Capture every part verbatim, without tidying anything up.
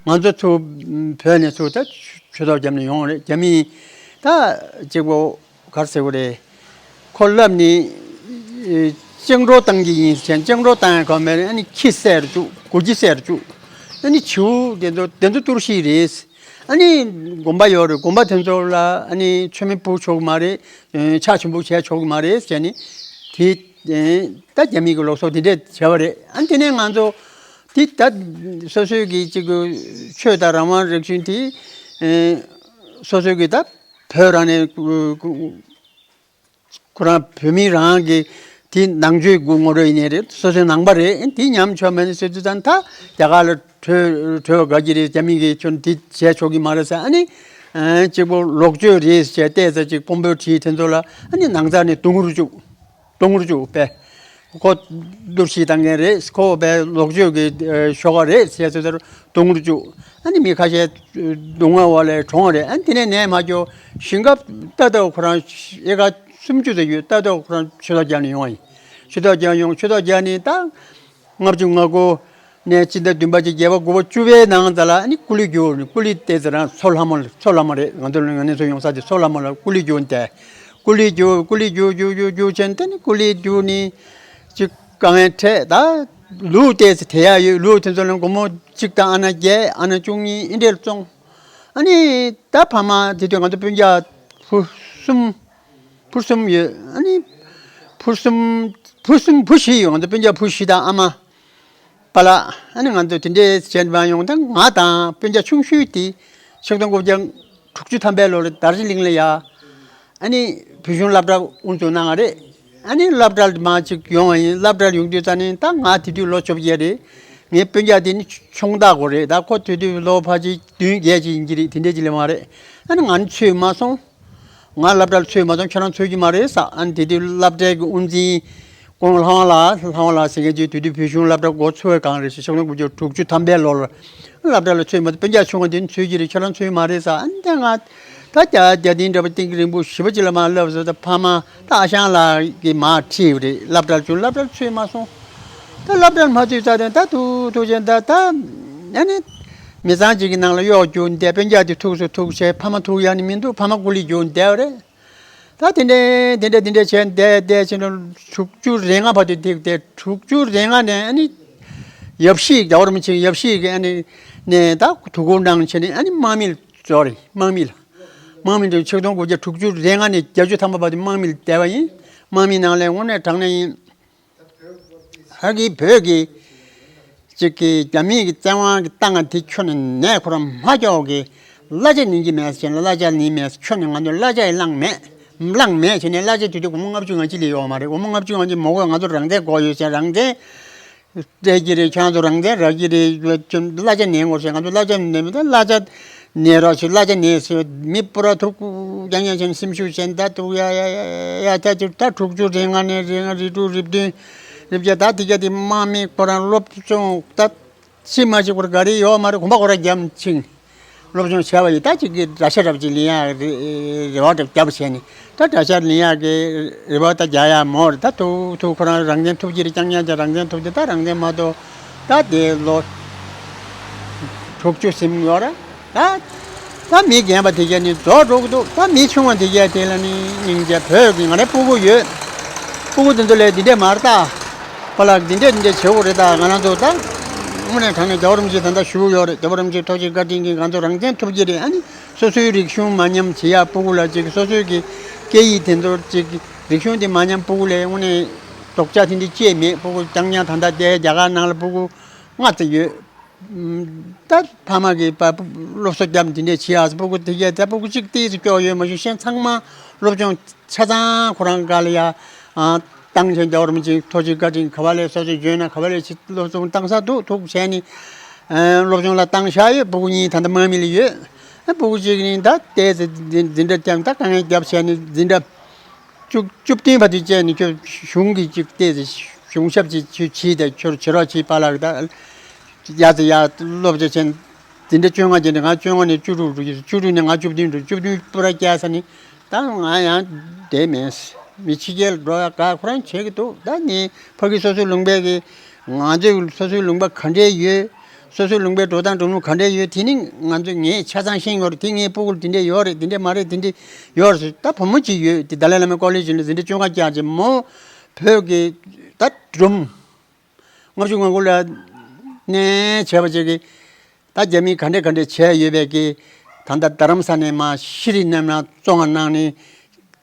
ང་ཚོ་ཚུར་བོད་ནས་ཚུར་ད་ཆོས་ཐོག་བརྒྱབ་ནས་ཡོང་རེད། རྒྱ་མིས་ད་གཅིག་པོ་ག་རེ་ཟེར་དགོས་རེད། ཁོ་ལབ་ནས་ཨེ་བཅིངས་འགྲོལ་བཏང་གི་ཡིན་ཟེར། བཅིངས་འགྲོལ་བཏང་ཡ་གོ་མེད་རེད། ཨ་ནི་ཁྱི་བསད་རུ་བཅུག་སྒོ་ཁྱི་བསད་རུ་བཅུག་ཨ་ནི་བྱིའུ་དེ་ཚོ་དེ་ཚོ་གཏོར་བཤིག་རེད། ཨ་ནི་དགོན་པ་ཡོད་རེད། དགོན་པ་དེ་ཚོ་ལ་ཨ་ནི་མཆོད་མེ་ཕུལ་ཆོག་གི་མ་རེད། ཕྱག་མཆོད་འབུལ་བྱས་ཆོག་གི་མ་རེད་ཟེར་ནས་དེ་ད་རྒྱ་མི་གི་ལུགས་སྲོལ་དེ་འདྲས་བྱས་པ་རེད། ཨ་ནི་དེ་ནས་ང་ཚོ་དེ་ད་སོ་སོའི་གི་ཅིག་ཆོས་དང་རང་དབང་རིག་གཞུང་དེ་སོ་སོའི་གི་ད་བོད་རང་ནས་ཁོ་རང་བོད་མི་རང་གི་དེ་ནང་ཆོས་དགོས་ངོ་རོལ་ཡིན་ནའི་རེད། སོ་སོའི་ནང་པ་རེད། དེ་ཉམས་ཆོག་མེད་ནས་ཟེར་དུས་ཙང་ད་རྒྱ་གར་ལ་བྲོས་བྲོས་དགའ་གི་རེད། རྒྱ་མི་གིས་ཁྱོད་འདི་བྱས་ཆོག་གི་མ་རེད་ཟེར། ཨ་ནི་གཅིག་པོ་ལོག་སྤྱོད་རེད་ཟེར་བལྟས་ཙང་ཅིག་དཔོན་པོའི་གྲས་དེ་ཚོ་ལ་ཨ་ནི་ནང་ཚ་ནས་རྡུང་རུ་བཅུག་རྡུང་རུ་བཅུག་པས། ཁོ་གཏོར་བཤིག་བཏང་མཁན་རེད། ཁོ་བས་ལོག་སྤྱོད་ཀྱི་ཨ་ཤོག་ཁ་རེད་ཟེར་ཚོད་ལྟར་རྡུང་རུ་བཅུག་ཨ་ནི་མི་ཁ་ཤས་རྡུང་བ་བ་ལས་གྲོངས་རེད། ཨ་ནི་དེ་ནས་ནད་མ་སྐྱོ་ཞིང་ཁ་ལྟ་ལྟ་ཁོ་རང་ཨེ་ཀ་སུམ་ཅུ་ཙམ་ཡོད། ལྟ་ལྟ་ཁོ་རང་ཆོས་ཐོག་རྒྱག་ནས་ཡོང་བ་ཡིན། ཆོས་ཐོག་རྒྱག་ཡོང་། ཆོས་ཐོག་རྒྱག་ནས་ད་ལྔ་བཅུ་ང་དགུ་ནས་སྤྱི་ཟླ་བདུན་པ་ཅིག་བརྒྱད་པ་དགུ་པ་བཅུ་པའི་ནང་ཙམ་ལ་ཨ་ནི་ཀུ་ལི་རྒྱུག་ཀུ་ལི་ཏེ་ཙི་རང་མཚོ་ལྷ་མོ་མཚོ་ལྷ་མོ་རེད། ང་ཚོ་ང་ནི་ཚོ་ཡོང་ས་དེ་མཚོ་ལྷ་མོ་ལ་ཀུ་ལི་རྒྱུག་འདས། ཀུ་ལི་རྒྱུག་ཀུ་ལི་རྒྱུག་རྒྱུག་རྒྱུག་རྒྱུག་བྱས་ནས་དེ་ནི་ཀུ་ལི་རྒྱུག་ནི་ཅིག་དཀའ་ངལ་འཕྲད། ད་ལུག་ཏོག་ཙམ་དེད་ཡག་ཡོད། ལུག་དེ་ཚོ་ལ་སྒོར་མོ་གཅིག་དང་ཨ་ན་བརྒྱད་ཨ་ན་བཅུ་གཉིས་ཨེ་འདྲས་བཙོང་། ཨ་ནི་ད་ཕ་མ་དེ་དུས་ང་ཚོ་སྤུན་ཀྱག་བུ་གསུམ་བུ་གསུམ་ཡོད། ཨ་ནི་བུ་གསུམ་བུ་གསུམ་བུ་བཞི་ཡོད། ང་ཚོ་སྤུན་ཀྱག་བུ་བཞི་དང་ཨ་མ། པཱ་ལགས། ཨ་ནི་ང་ཚོ་དེ་འདྲའི་བྱས་མ་ཡོང་། ད་ང་དང་སྤུན་ཀྱག་ཆུང་ཤོས་དེ་ཆིག་སྟོང་དགུ་བརྒྱ་དྲུག་ཅུ་ཐམ་པའི་ལོར་དར་ཇི་ལིང་ལ་ཡ། ཨ་ནི་བོད་གཞུང་སློབ་གྲྭ་དབུ་འཛུགས་གནང་བ་རེད། ཨ་ནི་སློབ་གྲྭ་མ་ཅིག་ཡོང་བ་ཡིན། སློབ་གྲྭར་ཡོང་དུས་ཙ་ནི་ད་ང་དེ་དུས་ལོ་བཅོ་བརྒྱད་རེད། ངའི་སྤུན་ཀྱག་དེ་ནི་ཆུང་བདག་གོ་རེད། ད་ཁོ་དེ་དུས་ལོ་ཕལ་ཆེར་བདུན་བརྒྱད་ཅིག་ཡིན་གྱི་རེད། དེ་འདྲའི་ཅིག་ལས་མ་རེད། ཨ་ནི་ང་ནི་ཚུད་མ་སོང་། ང་སློབ་གྲྭར་ཚུད་མ་སོང་། ཁྱོད་རང་ཚུད་ཀྱི་མ་རེད་ཟེར། ཨ་ནི་དེ་དུས་སློབ་གྲྭའི་གི་དབུ་འཛིན་ཀོང་ལྷ་དབང་ལགས། ལྷ་དབང་ལགས་ཟེར་མཁན་ཅིག་དེ་དུས་བོད་གཞུང་སློབ་གྲྭ་འགོ་ཚུགས་པའི་སྒང་རེད་ཤག་ཆིག་སྟོང་དགུ་བརྒྱ་དྲུག་ཅུ་ཐམ་པའི་ལོར་སློབ་གྲྭ་ལ་ཚུད་མ་སོང་། སྤུན་ཀྱག་ཆུང་བ་དེ་ཚུད་ཀྱི་རེད། ཁྱོད་རང་ཚུད་མ་རེད་ཟེར། ཨ་ནི་ད་ང་ད་རྒྱ་རྒྱ་དིང་འདྲ་པོ་ཏིང་རིང་པོ་ཞེ་པོ་ཅིག་ལ་མར་བསླབས་སོང་། ད་ཕ་མ་ད་ཨ་ཞང་ལགས་ཀྱིས་མར་ཁྲིད་རེད། སློབ་གྲྭར་བཅུག་སློབ་གྲྭར་ཚུད་མ་སོང་། ད་སློབ་གྲྭར་མ་ཚུད་ཙང་ད་ཐུག་ཐུག་ཅན་ད་ད་ཨ་ནི་མི་ཚང་གཅིག་གི་ནང་ལ་གཡོག་རྒྱུག་བསྡད། སྤུན་ཀྱག་དེ་ཐུག་སོང་ཐུག་བྱས་ཕ་མ་ཐུག་ཡག་ནི་མི་འདུག་ཕ་མ་ཀུ་ལི་རྒྱུག་བསྡད་པ་རེད། ད་དེ་འདྲས་དེ་འདྲས་དེ་འདྲས་བྱས་བསྡད་བསྡད་ཕྱིན་ནས་དྲུག་ཅུ་རེ་ལྔ་བར་དུ་བསྡད་བསྡད། དྲུག་ཅུ་རེ་ལྔ་ནས་ཨ་ནི་ཡབ་གཞིས་རྒྱལ་བ་རིན་པོ་ཆེ་ཡབ་གཞིས་ཀྱི་ཨ་ནི་ནས་ད་དོ་ཁུར་གནང་བྱས་ནས་ཨ་ནི་དམག་མི་ལ་འབྱོར་རེད། དམག་མི་ལ་དམག་མི་འདི་ཆིག་སྟོང་དགུ་བརྒྱ་དྲུག་ཅུ་རེ་ལྔ་ནས་བརྒྱད་ཅུ་ཐམ་པ་བར་དུ་དམག་མི་ལ་བསྡད་པ་ཡིན། དམག་མི་ནང་ལ་དངོས་གནས་དྲང་གནས་ཡིན། ཧ་གི་བོད་ཀྱི་ཅིག་གི་རྒྱ་མི་གི་བཙན་དབང་གི་བཏང་བ་དེ་ཁྱོན་ནས་ཁོ་རང་མ་སྐྱོག་གི་གླ་ཆ་ཉན་གྱི་མེད་ཟེར་ན་གླ་ཆ་ཉན་མེད། ཁྱོན་ནས་ང་ཚོ་གླ་ཆ་ཡི་བླངས་མེད། བླངས་མེད་བྱས་ནས་གླ་ཆ་དེ་དུས་སྒོར་མོ་ལྔ་བཅུ་ང་གཅིག་ལས་ཡོད་མ་རེད། སྒོར་མོ་ལྔ་བཅུ་ང་གཅིག་མ་དགོས། ང་ཚོ་རང་བཙན་དགོས་ཡོད་ཟེར། རང་བཙན་སྤྲད་ཀྱི་རེད། ཁྱོད་ཚོ་རང་བཙན་རག་གི་རེད། ཁྱོད་གླ་ཆ་ཉན་དགོས་ཟེར། ང་ཚོ་གླ་ཆ་ཉན་མེད། ད་གླ་ཆ་ཉན་རོགས་བྱེད། གླ་ཆ་ཉན་ཟེར། མི་སྤུ་ར་ཐུག་རྐྱང་རྐྱང་བྱས་ནས་སེམས་ཤུགས་བྱས་ནས་ད་འདུག་ཡ་ཡ་ཡ་ཡ་ད་ཅིག་ད་དྲུག་ཅུ་རེ་ལྔ་ནས་རེ་ལྔ་རེ་དྲུག་རེ་བདུན་རེ་བརྒྱད་ད་དེ་ག་དེ་དམག་མི་ཁོ་རང་སློབ་སྦྱོང་ད་ཤི་མ་ཤི་ཁོ་རང་ག་རེ་ཡོད་མ་རེད། གོམ་པ་ཁོ་རང་རྒྱབ་ཕྱིན། སློབ་སྦྱོང་བྱས་པ་ཡིན། ད་ཅིག་གི་དགྲ་ཤ་རབ་ཅིག་ལེན་ཡག་རེ་རེ་བ་རབ་བརྒྱབ་བྱས་ནས་ད་དགྲ་ཤ་ལེན་ཡག་གི་རེ་བ་ད་རྒྱག་ཡག་མོ་རེད། ད་ཐུག་ཐུག་ཁོ་རང་རང་བཙན་ཐུབ་ཀྱི་རེད། རྐྱང་རྐྱང་བྱས་རང་བཙན་ཐུབ་ཀྱི། ད་རང་བཙན་མ་གཏོགས་ད་དེ་ལོ་དྲུག་ཅུ་ཟིན་ཡོད་རེད། ད་ད་མི་རྒན་པ་དེ་གས་ནི་རྫོགས་འགྲོ་གི་འདུག་ད་མི་ཆུང་བ་དེ་གས་དེ་ལ་ནི་སྙིང་རྗེ། བོད་ཀྱི་ང་རའི་སྤུ་གུ་ཡོད། སྤུ་གུ་དེ་ཚོ་ལས་འདི་འདྲས་མ་རེད་ད། པཱ་ལགས་འདི་འདྲས་འདི་འདྲས་བྱེད་དགོས་རེད་ད། ང་རང་ཚོ་ད་དངོས་གནས་དྲང་གནས་རྒྱལ་བ་རིན་པོ་ཆེ་ད་ལྟ་བཞུགས་ཡོད་རེད། རྒྱལ་བ་རིན་པོ་ཆེ་ཐུགས་རྗེ་བཀའ་དྲིན་གྱིས་ང་ཚོ་རང་བཙན་ཐོབ་ཀྱི་རེད། ཨ་ནི་སོ་སོའི་རིག་གཞུང་མ་ཉམས་བྱེད་ཡག་སྤུ་གུ་ལ་ཅིག་སོ་སོའི་གི་སྐད་ཡིག་དེ་ཚོ་ཅིག་རིག་གཞུང་དེ་མ་ཉམས། སྤུ་གུ་ལ་དངོས་གནས་རྡོག་རྩ་དེ་འདྲས་ཅིག་མེད། སྤུ་གུ་རྐྱང་རྐྱང་ད་ལྟ་དེ་རྒྱ་གར་ནང་ལ་སྤུ་གུ་ལྔ་ཙམ་ཡོད། ད་ཕ་མ་གིས་པ་སློབ་གསོ་བརྒྱབ་འདི་འདྲས་བྱེད་ཨ་ཟེར། སྤུ་གུ་དེ་གས་ད་སྤུ་གུ་གཅིག་ཏོག་ཙམ་སྐྱོ་ཡོད་མ་གཞི་གཞན་ཚང་མ་སློབ་སྦྱོང་ཆ་ཚང་ཁོ་རང་སྒང་ལ་ཡ་བཏང་བྱས། རྒྱལ་བ་རིན་པོ་ཆེའི་ཐུགས་རྗེ་བཀའ་དྲིན་ག་བ་ལས་སོ་སོས་འཇོན་ན་ག་བ་ལས་ཕྱི་སློབ་སྦྱོང་བཏང་ས་འདུག་ཐུགས་བྱས་ནས་སློབ་སྦྱོང་ལ་བཏང་བཞག་ཡོད། སྤུ་གུ་གཉིས་ད་ལྟ་དམག་མི་ལ་ཡོད། སྤུ་གུ་གཅིག་ནི་ད་ཏོག་ཙམ་འཛིན་གྲྭ་བསྐྱངས། ད་དཀའ་ངལ་བརྒྱབ་བྱས་ནས་འཛིན་གྲྭ་བཅུ་བཅུ་བདུན་བར་དུ་བཅད་ནས་ཁྱོད་གཞུང་གི་ཅིག་ཏོག་ཙམ་གཞུང་ཞབས་ཅིག་ཁྱོད་བྱས་ཏེ་ཁྱོད་བྱེད་རོགས་བྱེད་པ་ལ་ད་ཡ་ཙི་ཡ་སློབ་སྦྱོང་བྱས། འཛིན་གྲྭ་བཅོ་ལྔ་བྱས་ནས་ང་བཅོ་ལྔ་ནས་བཅུ་དྲུག་འགྲོ་གི། བཅུ་དྲུག་ནས་ང་བཅུ་བདུན་འགྲོ། བཅུ་བདུན་སྤུ་ར་བསྐྱལ་ས་ནི་ད་ང་ཡང་བསྡད་མེད། མི་ཕྱི་རྒྱལ་འགྲོ་ཡ་ག་ཁོ་རང་བྱེད་ཀྱི་འདུག་ད་ནི་ཕ་གི་སོ་སོའི་ལུང་པའི་གི་ང་ཚོའི་སོ་སོའི་ལུང་པ་ག་འདྲས་ཡོད། སོ་སོའི་ལུང་པའི་འགྲོ་སྟངས་འགྲོ་ལུགས་ག་འདྲས་ཡོད། དེ་ནི་ང་ཚོས་ངས་ཆ་ཚང་ཤེས་ཡོད་རེད། དེ་ངའི་སྤུ་གུར་དེ་འདྲས་ཡོད་རེད། དེ་འདྲས་མ་རེད། དེ་འདྲས་ཡོད་རེད་ཟེར། ད་བུ་མོ་གཅིག་ཡོད། དེ་ཏཱ་ལའི་བླ་མའི་ཀོ་ལེ་ཇི་ནས་འཛིན་གྲྭ་བཅོ་ལྔ་བསྐྱངས་རྗེས་མོ་བོད་ཀྱི་ད་སྒྲུང་ལྔ་བཅུ་ང་དགུ་ལ་གནས་བྱས་པ་ཅིག་གིས། ད་རྒྱ་མིས་ག་འདྲས་ག་འདྲས་བྱས་ཡོད་པའི་གི། ད་ལྟ་རྡ་རམ་ས་ནས་མར་ཤྲི་རི་ནམ་ན་བཙོང་བ་གནང་ནས།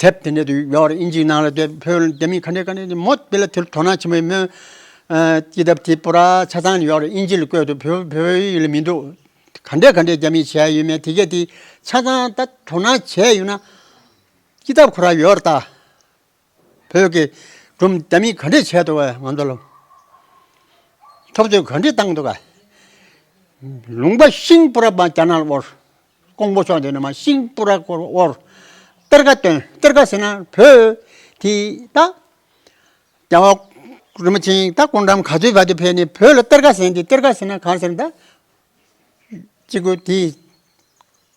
དེབ་དེ་འདྲས་དུ་ཡོད་རེད། ཨིན་ཇིའི་ནང་ལ་དེབ་བོད་རྒྱ་མིས་ག་འདྲས་ག་འདྲས་མོ་དཔེ་ལ་དེར་དོ་སྣང་ཆེན་པོ་མོས། ཨ་ཀི་ཏབ་དེ་པུ་ར་ཆ་ཚང་ཡོད་རེད། ཨིན་ཇི་ལ་བཀོད་འདུག་བོད་བོད་ཡིག་ལ་མི་འདུག་ག་འདྲས་ག་འདྲས་རྒྱ་མིས་བྱས་ཡོད་མེད་དེ་གས་དེ་ཆ་ཚང་ད་དོ་སྣང་བྱས་ཡོད་ན། ཀི་ཏབ་ཁོ་རང་ཡོད་རེད་ད། བོད་ཀྱི་སྒྲུང་རྒྱ་མིས་ག་འདྲས་བྱས་འདུག་གས། ང་ཚོ་ལ་འཐབ་རྩོད་ག་འདྲས་བཏང་འདུག་གས། ལུང་པ་ཤིང་པུ་ར་མར་རྒྱ་ནག་ལ་དབོར། ཀོང་པོ་ཕྱོགས་འདི་ནས་མར་ཤིང་པུ་ར་དབོར། གཏེར་ཁ་བཏོན། གཏེར་ཁ་ཟེར་ན་བོད་དེ་ད་རྒྱལ་བ་རིན་པོ་ཆེ་ད་སྐུ་འགྲམ་ག་ཚོད་བར་དུ་ཕེབས་ནས་བོད་ལ་གཏེར་ཁ་ཟེར་ཏེ། གཏེར་ཁ་ཟེར་ན་གང་ཟེར་ན་ད། གཅིག་པུ་དེ།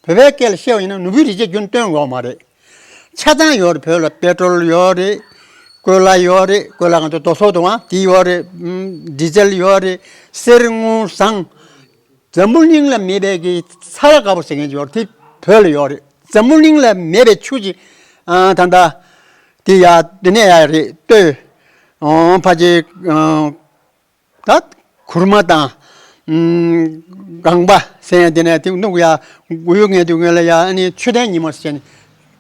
བོད་པའི་སྐད་ལ་བཤད་པ་ཡིན་ན་ནོར་བུའི་རི་རྒྱལ་རྒྱུན་སྟོན་ཡོད་མ་རེད། ཆ་ཚང་ཡོད་རེད། བོད་ལ་པེ་ཊོལ་ཡོད་རེད། ཀོས་ལ་ཡོད་རེད། ཀོས་ལ་ང་ཚོ་རྡོ་སོལ་དུ་བ་དེ་ཡོད་རེད། ཨམ་ཌི་ཟེལ་ཡོད་རེད། གསེར་དངུལ་ཟངས། འཛམ་བུ་གླིང་ལ་མེད་པའི་གི་ས་ལ་དཀར་པོ་ཟེར་མཁན་ཡོད་རེད། དེ་བོད་ལ་ཡོད་རེད། འཛམ་བུ་གླིང་ལ་མེད་པའི་ཆུ་ཅིག་ཨ་ད་ལྟ་དེ་ཡ་དེ་ནས་ཡ་རེད། སྟོད། ཨོ་ཕ་ཅེ། ཨ། ད་གུར་མ་དང་། ཨམ། སྒང་པ་ཟེར་ཡ་དེ་ནས་དེ་ནུག་ཡ་གུ་ཡུ་ངེ་དུ་ངེ་ལ་ཡ། ཨ་ནི་མཆོད་རྟེན་ཉི་མ་ཟེར་ནས་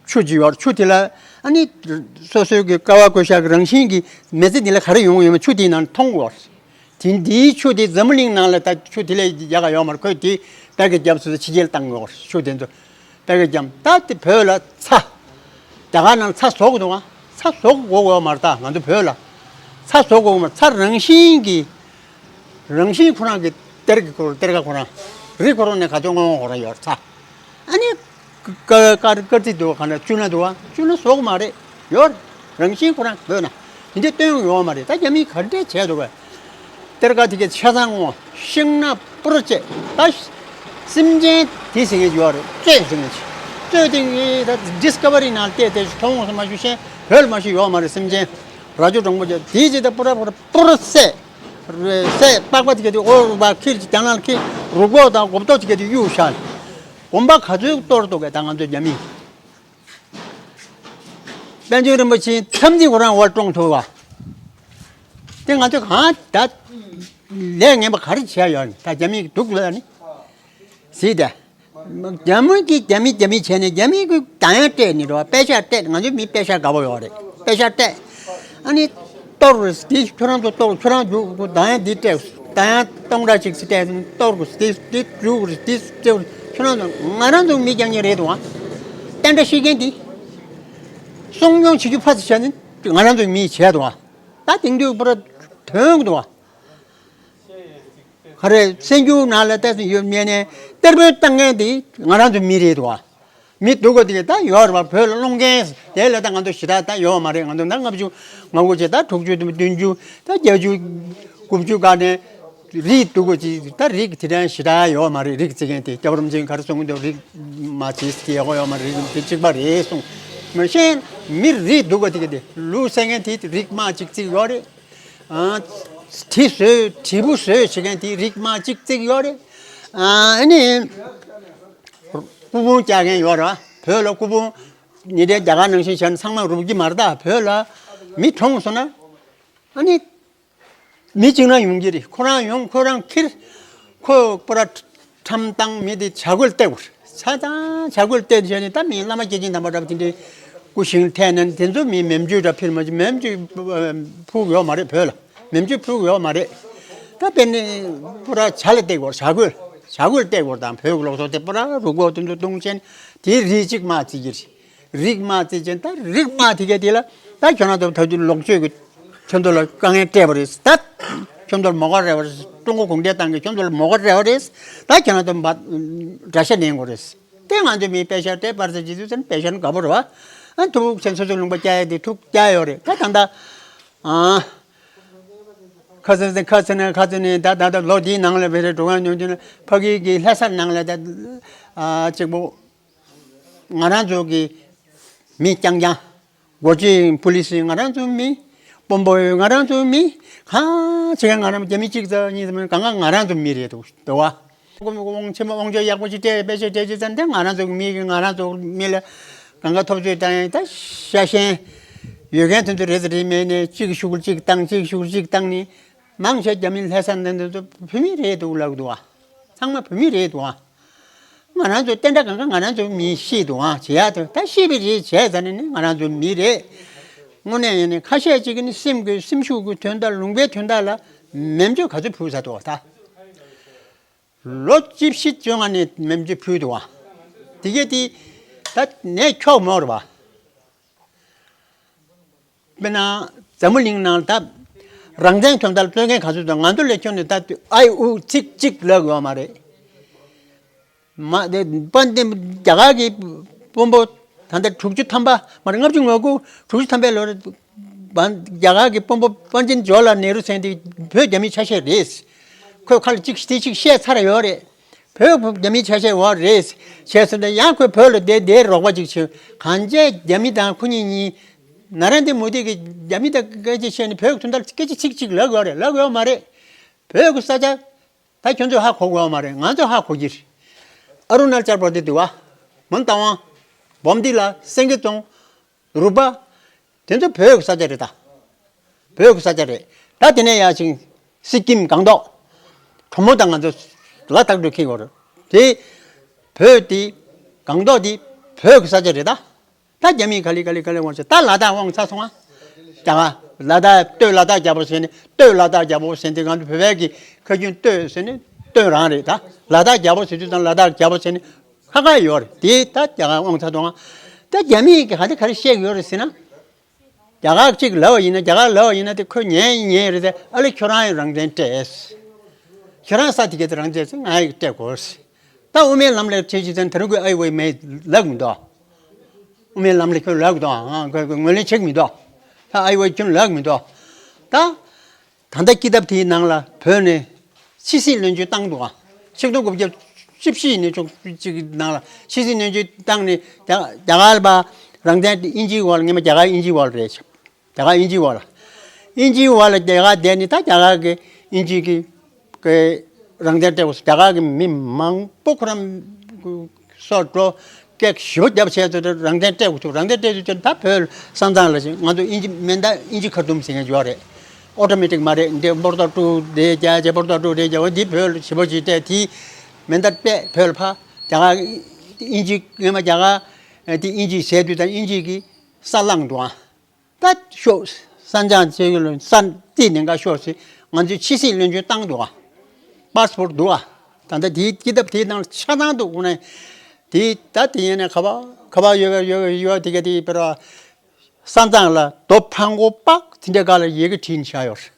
ཆུ་ཅིག་ཡོད་རེད། ཆུ་དེ་ལ་ཨ་ནི་སོ་སོའི་གི་ཀ་བ་ཀོ་ཤ་གི་རང་བཞིན་གྱི་མི་ཚེ་འདི་ལ་ག་རེ་ཡོང་ཡོད་མེད་ཆུ་དེའི་ནང་མཐོང་གི་ཡོད་རེད། དེ་འདིའི་ཆུ་དེ་འཛམ་བུ་གླིང་ནང་ལ་ད་ཆུ་དེ་ལས་ཡག་ག་ཡོད་མ་རེད། ཁོས་དེ་དཔེ་གི་རྒྱབ་སུ་ཕྱི་རྒྱལ་བཏང་ཡོད་རེད། ཆུ་དེ་ཚོ་དཔེ་གི་རྒྱབ། ད་དེ་བོད་ལ་ཚྭ། རྒྱ་གར་ནང་ཚྭ་བཟོ་གི་འདུག་ག་ཚྭ་བཟོ་དགོས་ཡོད་མ་རེད། ད་ང་ཚོ་བོད་ལ་ཚྭ་བཟོ་དགོས་མ་རེད། ཚྭ་རང་བཞིན་གྱི་རང་བཞིན་ཁོ་རང་གི་གཏེར་གྱི་ཁོ་རང་གཏེར་ཁ་ཁོ་རང་རི་ཁོ་རང་ནས་ག་ཚོད་སྔོན་ཁོ་རང་ཡོད་རེད་ཚྭ། ཨ་ནི་དཀར་དཀར་རྩི་འདུག་ག་ན་བཅུད་སྣ་འདུག་ག་བཅུད་སྣ་བཟོ་གི་མ་རེད། ཡོད་རེད། རང་བཞིན་ཁོ་རང་བོད་ན་དེ་འདྲ་སྟོན་ཡོད་མ་རེད། ད་རྒྱ་མིས་ག་འདྲས་བྱས་འདུག་ག་གཏེར་ཁ་དེ་གའི་ཆ་ཚང་ངོ་ཤིང་སྣ་པུ་ར་བཅད། ད་སེམས་ཅན་དེ་ཟེར་མཁན་ཡོད་རེད། གཙོད་ཟེར་མཁན་ཅིག་གཙོད་དེ་ངས་ད་ཌིས་ཁ་བ་རི་ནང་བལྟས་ཏེ་མཐོང་སོང་མ་ཞུ་ཤེས། བོད་ལ་མ་ཞུ་ཡོད་མ་རེད། སེམས་ཅན་རྭ་ཅོ་འགྲོང་པོ་ཅིག་དེའི་རྗེས་ད་པུ་ར་པུ་ར་པུ་ར་བསད། བསད་པགས་པ་དེ་ག་དེ་ཨོ་བ་ཁིར་གྱི་རྒྱ་ནག་ཁིར་རུ་ཁོག་དང་གོབ་ཏོ་དེ་ག་དེ་གཡུག་བཞག། གོམ་པ་ག་ཚོད་གཏོར་འདུག་གས་ད་ང་ཚོ་རྒྱ་མིས། པཎ་ཆེན་རིན་པོ་ཆེ་འཚམས་འདྲི་ཁོ་རང་བར་བཀྲོངས་ཐུབ་པ། དེ་ང་ཚོས་གང་ད་ལས་ངན་པ་ག་རེ་བྱས་ཡོད་ནི། ད་རྒྱ་མིས་སྡུག་ལ་ནི་ཟིག་དེ། རྒྱ་མི་གིས་རྒྱ་མི་རྒྱ་མི་བྱས་ནས་རྒྱ་མི་གིས་ད་ཡང་སྤྲད་ནི་རེད་བ། པེ་ཤག་སྤྲད། ང་ཚོའི་མི་པེ་ཤག་དགའ་པོ་ཡོད་རེད། པེ་ཤག་སྤྲད། ཨ་ནི་གཏོར་རེད། དེ་ཁྱོད་རང་ཚོ་གཏོར། ཁྱོད་རང་རྒྱུགས། ད་ཡང་འདི་སྤྲད། ད་ཡང་སྟོང་ཕྲག་གཅིག་སྤྲད། གཏོར་དགོས། དེ་དེ་རྒྱུགས་རེད། དེ་སྤྲད། ཁྱོད་རང་ཚོ་ང་རང་ཚོའི་མི་རྐྱང་རྐྱང་རེད་དོ། བསྟན་དགྲ་བཤིག་མཁན་འདི་སྲུང་སྐྱོང་བྱེད་རྒྱུ་ཕར་ཚུར་བྱས་ནས་ང་རང་ཚོའི་མིས་བྱས་དོ། ད་དེང་དུས་པུ་ར་དོན་གྱི་འདུག་བ། ག་རེ་གསར་འགྱུར་ནང་ལ་ལྟ་ཡོད་མེད་ནས་གཏེར་དཔོན་བཏང་མཁན་དེ་ང་རང་ཚོའི་མི་རེད་དོ། མི་སྡུག་གོ་དེ་ད་ཡོད་རེད་བ། བོད་ལ་སློང་མཁན་དེ་ལ་ད་ང་ཚོ་ཞེ་དྲག་ད་ཡོད་མ་རེད། ང་ཚོ་ད་ལྔ་བཅུ་ང་དགུ་བྱས་ད་དྲུག་ཅུ་བདུན་ཅུ་ད་བརྒྱད་ཅུ་དགུ་བཅུ་ག་ནས་རིགས་སྡུག་གོ་ཅིག་ད་རིགས་དེ་དྲན་ཞེ་དྲག་ཡོད་མ་རེད། རིགས་བརྩི་མཁན་དེ་སྐྱབས་རོམ་ཆེན་ག་རེ་གསུང་གི་འདུག་རིགས་མ་བརྩི་དེ་ཡག་པོ་ཡོད་མ་རེད། རིགས་དེ་གཅིག་པ་རེད་གསུང་། མ་གཞི་མི་རིགས་སྡུག་གོ་དེ་ག་དེ་ལུགས་བསད་མཁན་དེ་རིགས་མ་གཅིག་བརྩི་གི་ཡོད་རེད། ཨ། གྲི་བཟོས། དྲིལ་བུ་བཟོས་བྱེད་མཁན་དེ་རིགས་མ་གཅིག་བརྩི་གི་ཡོད་རེད། ཨ་ནི་སྐུ་ཕུང་བཀྱག་མཁན་ཡོད་རེད་བ། བོད་ལ་སྐུ་ཕུང་ཉེ་འབྲེལ་རྒྱ་གར་ནང་བཞིན་བྱས་ན་ཚང་མ་རུབ་ཀྱི་མ་རེད། ད་བོད་ལ་མི་གྲོངས་སོང་ན་ཨ་ནི་མི་གཅིག་རང་ཡོང་གི་རེད། ཁོ་རང་ཡོང་། ཁོ་རང་ཁྱེར། ཁོ་པུ་ར་ཁྲམ་བཏང་མི་དེ་བྱ་རྒོད་བཏེག་པ་རེད། ཆ་ཚང་བྱ་རྒོད་བཏེག་བྱས་ནས་ད་མི་བླ་མ་སྐྱེས་ཆེན་དམ་པ་འདྲ་པོ་དེ་འདྲའི་སྐུ་ཞིང་ཐལ་ནས་དེ་ཚོ་མི་མེ་མཆོད་འདྲ་ཕུལ་མ་བྱུང་། མེ་མཆོད་ཕུལ་ཡོད་མ་རེད། བོད་ལ་མེ་མཆོད་ཕུལ་ཡོད་མ་རེད། ད་དཔེར་ན་པུ་ར་བྱ་ལ་བཏེག་པ་རེད། བྱ་རྒོད། བྱ་རྒོད་བཏེག་པ་རེད། ད་བོད་ཀྱི་ལུགས་སྲོལ་དེ་པུ་ར་རུ་སྒོ་དེ་ཚོ་བརྡུངས་བྱས་ནས་དེའི་རིགས་གཅིག་མ་བརྩི་གི་རེད། རིགས་དམག་བརྩིས་ཅན་ད་རིགས་དམག་དེ་གས་དེ་ལ་ད་ཁྱོད་རང་ཚོ་ད་དུང་ལོག་སྤྱོད་ཀྱི་ཁྱོད་ཚོ་ལ་དཀའ་ངལ་སྤྲད་པ་རེད། ད་ཁྱོད་ཚོ་ལ་མོ་ག་རེ་བ་རེད། ཀྲུང་གོ་གུང་ཁྲན་ཏང་གིས་ཁྱོད་ཚོ་ལ་མོ་ག་རེ་བ་རེད། ད་ཁྱོད་རང་ཚོ་འབའ་དགྲ་ཤ་ལེན་དགོས་རེད། དེ་ང་ཚོའི་མིའི་པེ་ཤ་སྤྲད་པར་ཟེར་གྱི་དུས་ཚོད་པེ་ཤ་ནི་དགའ་པོ་རེད་བ། ཨ་ཐུག་ཁྱེད་ཚོ་ཚོ་ལུང་པ་སྐྱ་ཡ་དེ་ཐུག་སྐྱ་ཡོད་རེད། ད་ད་ད་ཨ་ཁ་ཚ་ཁ་ཚ་ནས་ཁ་ཚ་ནས་ད་ད་ད་ལོ་འདིའི་ནང་ལ་བེ་རེ་འགྲོ་ག་ཉུང་ཉུང་ཕ་གི་གི་ལྷ་ས་ནང་ལ་ད་ཨ་གཅིག་པོ། ང་རང་ཚོ་གི་མི་རྐྱང་རྐྱང་། སྒོ་ཕྱེ་པུ་ལི་སི་ང་རང་ཚོ་མི། དཔོན་པོ་ང་རང་ཚོའི་མི། གང་ཆེ་ག་ང་རང་རྒྱ་མི་གཅིག་ཙམ་གཉིས་ཙམ། གང་ག་ང་རང་ཚོའི་མི་རེད་འདུག་འདུག་བ། དབང་ཆེན་མོ་དབང་ཆ་ཡག་པོ་ཅིག་སྤྲད། དཔེ་ཆ་སྤྲད་ཅིག་ཙམ་དེ་ང་རང་ཚོའི་མི་གི་ང་རང་ཚོའི་མི་ལ་གང་ག་ཐོབ་ཚོད་བཏང་ཡང་ད་ཤ་ཞེན་ཡོད་མཁན་དེ་ཚོ་རེད་ཟེར་རེད་མེད་ནས་གཅིག་གི་ཤུགས་གཅིག་བཏང་། གཅིག་གི་ཤུགས་གཅིག་བཏང་ནས་མང་ཆེ་རྒྱ་མི་ལྷ་ས་འདི་ཚོ་བོད་མི་རེད་འདུག་ལབ་འདུག་བ། ཚང་མ་བོད་མི་རེད་འདུག་བ། ང་རང་ཚོ་བསྟན་དགྲ་གང་ག་ང་རང་ཚོ་མི་ཤེས་འདུག་ཨང་། བྱེད་ཡག་དེ་ད་ཤེས་པའི་རེད། བྱས་ཙང་ནི་ང་རང་ཚོ་མི་རེད། དངོས་གནས་ཡིན་ནི་ཁ་ཤས་ཅིག་གིས་ནི་སེམས་ཀྱི་སེམས་ཤུགས་ཀྱི་དོན་དག་ལུང་པའི་དོན་དག་ལ་མེ་མཆོད་ག་ཚོད་ཕུལ་ཚར་འདུག་ད། ལོ་བཅུ་བཞི་བཅོ་ལྔ་ནས་མེ་མཆོད་ཕུལ་འདུག་ཨང་། དེ་གས་དེ་ད་ནས་འཁྱོག་མོ་རེད་བ། དཔེར་ན་འཛམ་བུ་གླིང་ནང་ད་རང་བཙན་དོན་དག་རྩོད་མཁན་ག་ཚོད་འདུག་ང་ཚོ་ལས་ཁྱོན་ནས་ད་ཨའི་ཨུ་ཚིག་གཅིག་ལབ་ཡོད་མ་རེད། མ་དེ་པན་དེ་རྒྱ་གར་གྱི་དཔོན་པོ་ད་ལྟ་དྲུག་ཅུ་ཐམ་པ་མ་རེད། ལྔ་བཅུ་ང་དགུ་དྲུག་ཅུ་ཐམ་པའི་ལོར་རྒྱ་གར་གྱི་དཔོན་པོ་པན་ཆེན་ཇོ་ལ་ནེ་རུ་ཟེར་དེ་བོད་རྒྱ་མིའི་ཆ་ཤས་རེད། ཁོས་ཁ་ལ་གཅིག་དེ་གཅིག་བཤད་ཚར་ཡོད་རེད། བོད་རྒྱ་མིའི་ཆ་ཤས་བ་རེད་བྱས་ཟིན་ན་ཡང་ཁོས་བོད་ལ་བསྡད་བསྡད་རོགས་པ་ཅིག་བྱེད། གང་བྱས་རྒྱ་མི་དང་ཁོ་གཉིས་གཉིས་ན་རན་དེ་མུ་དེ་གི་རྒྱ་མི་དང་སྐད་ཆ་བཤད་ནས་བོད་ཀྱི་དོན་དག་སྐད་ཆ་ཚིག་གཅིག་ལབ་ཡོད་རེད། ལབ་ཡོད་མ་རེད། བོད་ཀྱི་ས་ཆ་ད་ཁྱོད་ཚོས་ཧ་གོ་དགོས་མ་རེད། ང་ཚོས་ཧ་གོ་གི་རེད། ཨ་རུ་ན་ཅལ་པར་དེ་དུ་བ། མོན་རྟ་དབང་། བོམ་ཏི་ལ། སེང་གེ་རྫོང་། རུ་པ། དེ་ཚོ་བོད་ཀྱི་ས་ཆ་རེད་ད། བོད་ཀྱི་ས་ཆ་རེད། ད་དེ་ནས་ཡར་ཞིང་སི་ཀིམ་སྒང་ཏོག་གྲོ་མོ་དང་ང་ཚོ་ལ་དྭགས་འགྲོ་མཁན་ཡོད་རེད། དེ་བོད་དེ་སྒང་ཏོག་དེ་བོད་ཀྱི་ས་ཆ་རེད་ད། ད་རྒྱ་མིས་ག་ལེ་ག་ལེ་ག་ལེ་དབང་ཆ་ད་ལ་དྭགས་དབང་ཚར་སོང་ང་། རྒྱ་གར་ལ་དྭགས་སྟོད་ལ་དྭགས་རྒྱལ་པོ་ཟེར་ནས་སྟོད་ལ་དྭགས་རྒྱལ་པོ་ཟེར་ནས་ང་ཚོ་བོད་པའི་གི་ཁ་རྒྱུན་སྟོད་ཟེར་ནས་སྟོད་རང་རེད་ད། ལ་དྭགས་རྒྱལ་པོ་ཟེར་དུས་ཙང་ལ་དྭགས་རྒྱལ་པོ་ཟེར་ནས་ཁ་ཁ་ཡོད་རེད། དེ་ད་རྒྱ་གར་དབང་ཚར་སོང་ང་། ད་རྒྱ་མིས་ག་དེ་ག་རེ་བཤད་ཀྱི་ཡོད་རེད་ཟེར་ན། རྒྱ་གར་གཅིག་ལབ་པ་ཡིན་ན། རྒྱ་གར་ལབ་པ་ཡིན་ན་དེ་ཁོས་ཉན་ཉན་རེད་དེ། ཨ་ལེ་ཁྱོད་རང་ཡང་རང་བཙན་སྤྲད། ཁྱོད་རང་ས་དེ་ག་དེ་རང་བཙན་ཟེར། ང་ཡི་སྤྲད་དགོས། ད་དབུ་མའི་ལམ་ལ་ཁྲིད་ཅིག་ཙང་དེ་རིང་ཁོས་ཨའི་ཝའི་མེད་ལབ་མི་འདུག་དབུ་མའི་ལམ་ལ་ཁྱོད་ལབ་མི་འདུག་ང་ཁོས་ངོས་ལེན་བྱེད་མི་འདུག་ད་ཨའི་ཝའི་ཁྱོད་ལབ་མི་འདུག་ད་ད་ལྟ་སྐྱིད་ཐབ་དེའི་ནང་ལ་བོད་ནས་ཕྱི་སྲིད་བློན་ཆེན་བཏང་འདུག་ཆིག་སྟོང་དགུ་བརྒྱ་བཅུ་བཞི་ནས་བཅུ་གཅིག་ནང་ལ་ཕྱི་སྲིད་བློན་ཆེན་བཏང་ནས་རྒྱ་རྒྱ་གར་ལ་རང་བཙན་དེ་དབྱིན་ཇིའི་འོག་ལ། སྔོན་མ་རྒྱ་གར་དབྱིན་ཇིའི་འོག་ལ་རེད། རྒྱ་གར་དབྱིན་ཇིའི་འོག་ལ། དབྱིན་ཇིའི་འོག་ལ་རྒྱ་གར་བསྡད་ནས་ད་རྒྱ་གར་གྱི་དབྱིན་ཇི་གི་གི་རང་བཙན་སྤྲད་དགོས། རྒྱ་གར་གྱི་མི་མང་པོ་ཁོ་རང་སྲོག་འགྲོ་སྐད་ཞེ་པོ་བརྒྱབ་བྱས་ཚོ་རང་བཙན་སྤྲད་དགོས་ཐུག་རང་བཙན་སྤྲད་དུས་ད་བོད་ས་མཚམས་ལ་ང་ཚོ་དབྱིན་ཇི་མེ་མདའ་དབྱིན་ཇི་ཁ་ཐུམ་ཟེར་མཁན་ཡོད་རེད། ཨོ་ཊོ་མེ་ཊིག་མ་རེད། འདི་སྤོར་ཏོ་ཀྲུ་རེད་རྒྱ་རྒྱ་སྤོར་ཏོ་ཀྲུ་རེད་རྒྱ། འོ་འདི་བོད་ཞེ་པོ་ཅིག་སྤྲད། དེ་མེ་མདའ་སྤྲད་བོད་ལ་ཕ་རྒྱ་གར་དབྱིན་ཇི་སྔོན་མ་རྒྱ་གར་དེ་དབྱིན་ཇི་ཟེར་དུས་ད་དབྱིན་ཇི་གི་ས་བླངས་འདུག་ཨ། ད་ཤོག་ས་མཚམས་བཅད་ཡུལ་ལ་ས་རྩིས་ནས་འགའ་ཤོག་ཟེར། ང་ཚོའི་ཕྱི་སྲིད་བློན་ཆེན་བཏང་འདུག་ཨ། པཱ་སི་པོར་འདུག་ཨ། ད་ལྟ་དེའི་སྐྱིད་ཐབ་དེའི་ནང་ཆ་ཚང་འདུག་དངོས་གནས་དེ་ད་དེ་ཡིན་ནས་ག་པར་ག་པར་ཡོད་ཡོད་ཡོད་དེ་ག་དེ་བེར་བ་ས་མཚམས་ལ་རྡོ་འཕང་མགོ་པག་དེ་འདྲ་ག་ལ་ཡི་གེ་བྲིས་ནས་བཞག་ཡོད་རེད།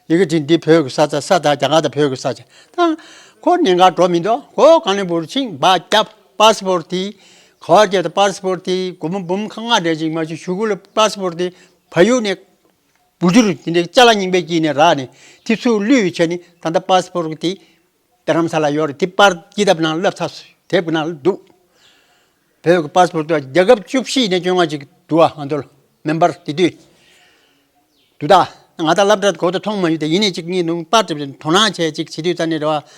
ཡི་གེ་བྲིས། འདི་བོད་ཀྱི་ས་ཆ། ས་དང་རྒྱ་གར་དང་བོད་ཀྱི་ས་ཆ། ད་ཁོ་གནད་འགག་འགྲོ་མི་འདུག་ཁོ་གང་ལ་འབུར་ཕྱིན་པ་རྒྱབ། པཱ་སི་པོར་དེ་ག་བར་རྒྱབ། ད་པཱ་སི་པོར་དེ་སྒོར་མོ་འབུམ་ཁ་ལྔ་རེ་ཅིག་མ་གཏོགས་གཞུག་གུ་ལ་པཱ་སི་པོར་དེ་བལ་ཡུལ་ནས་འབུར་འགྱུར་དེ་འདྲའི་ཅ་ལག་རྙིང་པའི་དཀྱིལ་ནས་རག་ནས་དེ་ཚུར་བླུས་བྱས་ནས་ད་ལྟ་པཱ་སི་པོར་དེ་རྡ་རམ་ས་ལ་ཡོད་རེད། དེ་པར་སྐྱིད་ཐབ་ནང་བསླབས་ཚར་སོང་། དེབ་ཀྱི་ནང་ལ་འདུག་བོད་ཀྱི་པཱ་སི་པོར་དེ་རྒྱལ་ཁབ་བཅུ་བཞི་ནས་བཅོ་ལྔ་ཅིག་འདུག་ཨ། ང་ཚོ་ལ་མེམ་བར་དེ་དུས་འདུག་ད་ང་ད་སློབ་གྲྭ་གོ་ད་མཐོང་མ་ཡོད་དེ། ཡིན་ནའི་ཅིག་གཉིས་ནུང་པར་བྲིས་དོ་སྣང་བྱས་ཅིག་བྱེད་དུས་ཙ་ནས་རེད་བ།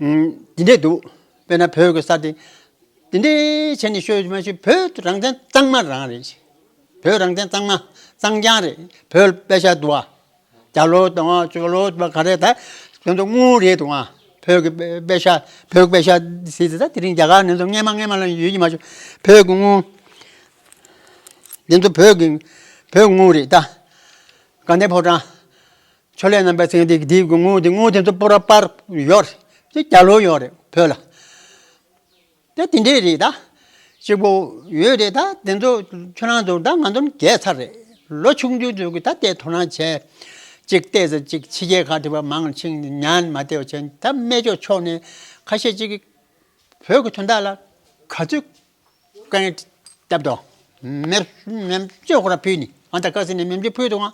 ཨུམ། འདི་འདྲས་འདུག་དཔེར་ན་བོད་ཀྱི་ས་དེ་འདི་འདྲས་བྱས་ནས་ཤོད་མ་ཤོད་བོད་རང་བཙན་གཙང་མ་རང་རེད། བོད་རང་བཙན་གཙང་མ་གཙང་རྐྱང་རེད། བོད་པེ་ཤ་འདུག་བ། རྒྱ་ལོ་དང་ཇོ་ལོ་བ་ག་རེ་ད་དེ་ཚོ་དངུལ་རེད་འདུག་ཨ། བོད་ཀྱི་པེ་ཤ་བོད་པེ་ཤ་ཟེར་ཟེར་ད་དེ་རིང་རྒྱ་གར་ནས་ཚོ་སྔས་མ་སྔས་མ་ལ་ཡོད་ཀྱི་མ་བྱུང་། བོད་ཀྱི་དངུལ་དེ་ཚོ་བོད་ཀྱི་བོད་དངུལ་རེད་ད། དགའ་ལྡན་ཕོ་བྲང་ཕྱོགས་ལས་རྣམ་པའི་ཚེ་འདི་འདི་གི་དངུལ་དེ་དངུལ་དེ་ཚོ་པོ་ར་པར་ཡོད་རེད། དེ་རྒྱ་ལོ་ཡོད་རེད་བོད་ལ། དེ་དེ་འདྲས་རེད་ད། གཅིག་པོ་ཡོད་རེད་ད། དེ་ཚོ་ཁྱོད་རང་ཚོ་ད་ང་ཚོ་རྒས་ཚར་རེད། ལོ་ཆུང་ཆུང་ཚོ་གི་ད་དེ་དོ་སྣང་བྱས། གཅིག་བལྟས་ཚེ་གཅིག་ཕྱི་རྒྱལ་ཁག་དེ་བ་མང་ཕྱིན་ཉན་མ་བལྟས་བ་བྱས། ད་སྨན་བཅོས་ཕྱོགས་ནས་ཁ་ཤས་གཅིག་གིས་བོད་ཀྱི་དོན་དག་ལ་ག་ཚོད་དཀའ་ངལ་བརྒྱབ་དོ། མེ་མེ་བཅོས་ཁོ་ར་ཕུལ་ནི། ཨ་ད་ཁ་སི་ནས་མེ་བཅོས་ཕུལ་དོ། ང་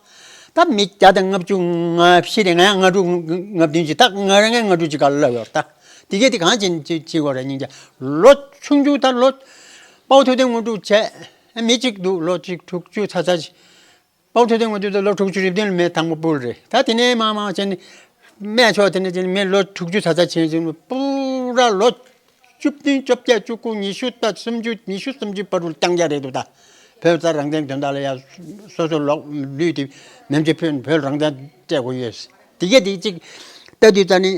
ད་མི་བརྒྱ་དང་ལྔ་བཅུ་ང་བཞི་རེད། ང་ཡང་ལྔ་དྲུག་ལྔ་བདུན་ཅིག་ད་ང་རང་ངས་ལྔ་དྲུག་ཅིག་ག་ལབ་ཡོད་ད། དེ་གས་དེ་གང་བྱེད་བྱེད་བྱེད་དགོས་རེད་སྙིང་རྗེ། ལོ་ཆུང་ཆུང་ད་ལོ་དཔའ་བོ་ཐུབ་བསྟན་དངོས་གྲུབ་བྱས་མི་གཅིག་འདུག་ལོ་གཅིག་དྲུག་ཅུ་ཚ་ཚ་ཅིག་དཔའ་བོ་ཐུབ་བསྟན་དངོས་དུ་ལོ་དྲུག་ཅུ་རེ་བདུན་ལ་མི་དང་པོ་ཕུལ་རེད། ད་དེ་ནས་མར་མར་བྱས་ནས་སྨད་ཕྱོགས་དེ་ནས་བྱས་ནས་མི་ལོ་དྲུག་ཅུ་ཚ་ཚ་ཕྱིན་ཕྱིན་པུ་ར་ལོ་བཅུ་བདུན་བཅོ་བརྒྱད་བཅུ་དགུ་ཉི་ཤུ་ད་སུམ་ཅུ་ཉི་ཤུ་སུམ་ཅུ་བར་དུ་རྐྱང་རྐྱང་རེད་འདུག་ད་བོད་རྩ་རང་བཙན་དོན་དག་ལ་ཡ་སོ་སོ་ལོག་ལུས་ཏེ་མེ་མཆོད་ཕུལ་བོད་རང་བཙན་སྤྲད་དགོས་ཡོད། དེ་གས་དེ་གཅིག་ལྟ་དུས་ཙ་ནི་